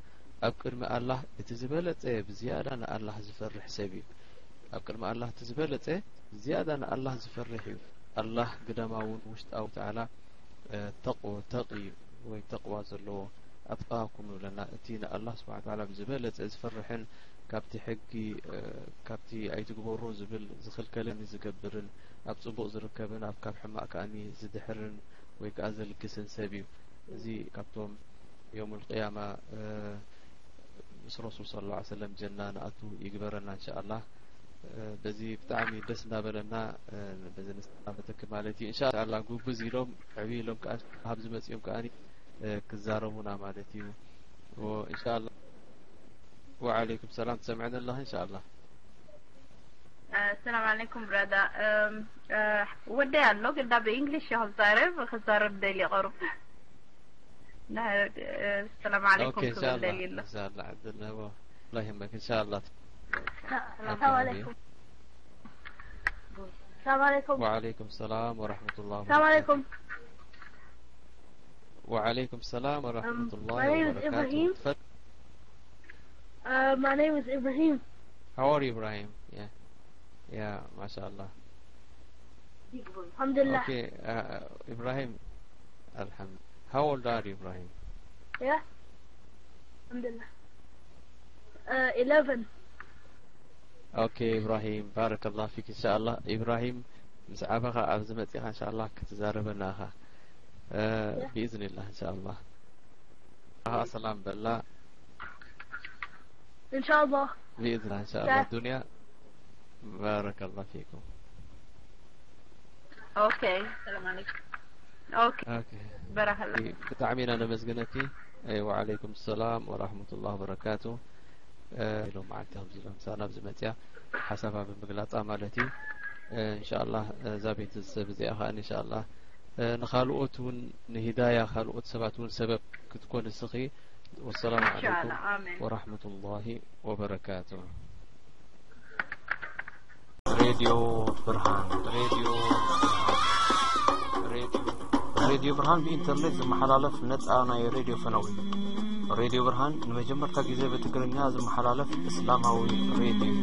ኣብ ቅድሚ ኣላህ እቲ ዝበለጸ ብዝያዳ ንኣላህ ዝፈርሕ ሰብ እዩ። ኣብ ቅድሚ ኣላህ እቲ ዝበለጸ ብዝያዳ ንኣላህ ዝፈርሕ እዩ። ኣላህ ግዳማውን ውሽጣዊ ተዓላ ተቕወ ተቒ ወይ ተቕዋ ዘለዎ ኣትቃኩም ይብለና። እቲ ንኣላህ ስብሓን ተዓላ ብዝበለጸ ዝፈርሕን ካብቲ ሕጊ ካብቲ ኣይትግበሮ ዝብል ዝኽልከልን ዝገብርን ኣብ ጽቡቕ ዝርከብን ኣብ ካብ ሕማቕ ከኣኒ ዝድሕርን ወይ ከኣ ዘልግስን ሰብ እዩ። እዚ ካብቶም ዮሙል ቅያማ ምስ ረሱል ሰለላሁ ዐለይሂ ወሰለም ጀና ንኣቱ ይግበረና እንሻኣላህ። በዚ ብጣዕሚ ደስ እናበለና በዚ ንስናበተኪ ማለት እዩ። እንሻኣላህ ጉብዝ ኢሎም ዕብይ ኢሎም ከኣ ካብ ዝመፅኦም ከኣ ክዛረቡና ማለት እዩ። እንሻኣላህ። ወዓለይኩም ሰላም ትሰምዐኒ ኣለኺ እንሻኣላህ። ሰላም ዓለይኩም ብራዳ። ወደይ ኣሎ ግዳ ብእንግሊሽ እየ ክዛረብ ክዛረብ ደልየ ቁሩብ። ሰላም ዓለይኩም ክብል ደልየ ኣሎ። እንሻላ ዕድል ንህቦ። ላ ይህመክ እንሻላ። ሰላም ዓለይኩም። ሰላም ዓለይኩም። وعليكم السلام ورحمة الله ሰላም ዓለይኩም። وعليكم السلام ورحمة الله My name is Ibrahim. وبركاته. Uh, my name is Ibrahim. How are you, Ibrahim? Yeah. Yeah, ما شاء الله. الحمد لله. Okay, uh, Ibrahim. الحمد. How old are you, Ibrahim? Yeah. الحمد لله. Uh, eleven. Okay, إبراهيم، بارك الله فيك. إن شاء الله إبراهيم، ምስ ዓበኻ ኣብዚ መጺኻ إن شاء الله ክትዛረበና ኢኻ። ብإذن الله إن شاء الله። ኣሃ ሰላም በላ። إن شاء الله. بإذن الله إن شاء الله. الدنيا، بارك الله فيكم. Okay, السلام عليكم. ኦኬ። በረኸላ። ብጣዕሚ ኢና ነመስግነኪ። ወዓለይኩም ሰላም ወራህመቱላህ ወበረካቱ። ሎም መዓልቲ ከምዚ ኢሎም ምሳና ኣብዚ መፅያ ሓሳባ ብምግላፃ ማለት እዩ። እንሻላ እዛ ቤተሰብ እዚኣ ከዓ እንሻላ ንካልኦት እውን ንሂዳያ ካልኦት ሰባት እውን ሰበብ ክትኮን እስኺ። ወሰላሙ ዓለይኩም ወራህመቱላሂ ወበረካቱ። ሬድዮ ብርሃን ሬድዮ ሬድዮ ሬድዮ ብርሃን ብኢንተርኔት ዝመሓላለፍ ነፃ ናይ ሬድዮ ፈነው። ሬድዮ ብርሃን ንመጀመርታ ግዜ ብትግርኛ ዝመሓላለፍ እስላማዊ ሬድዮ።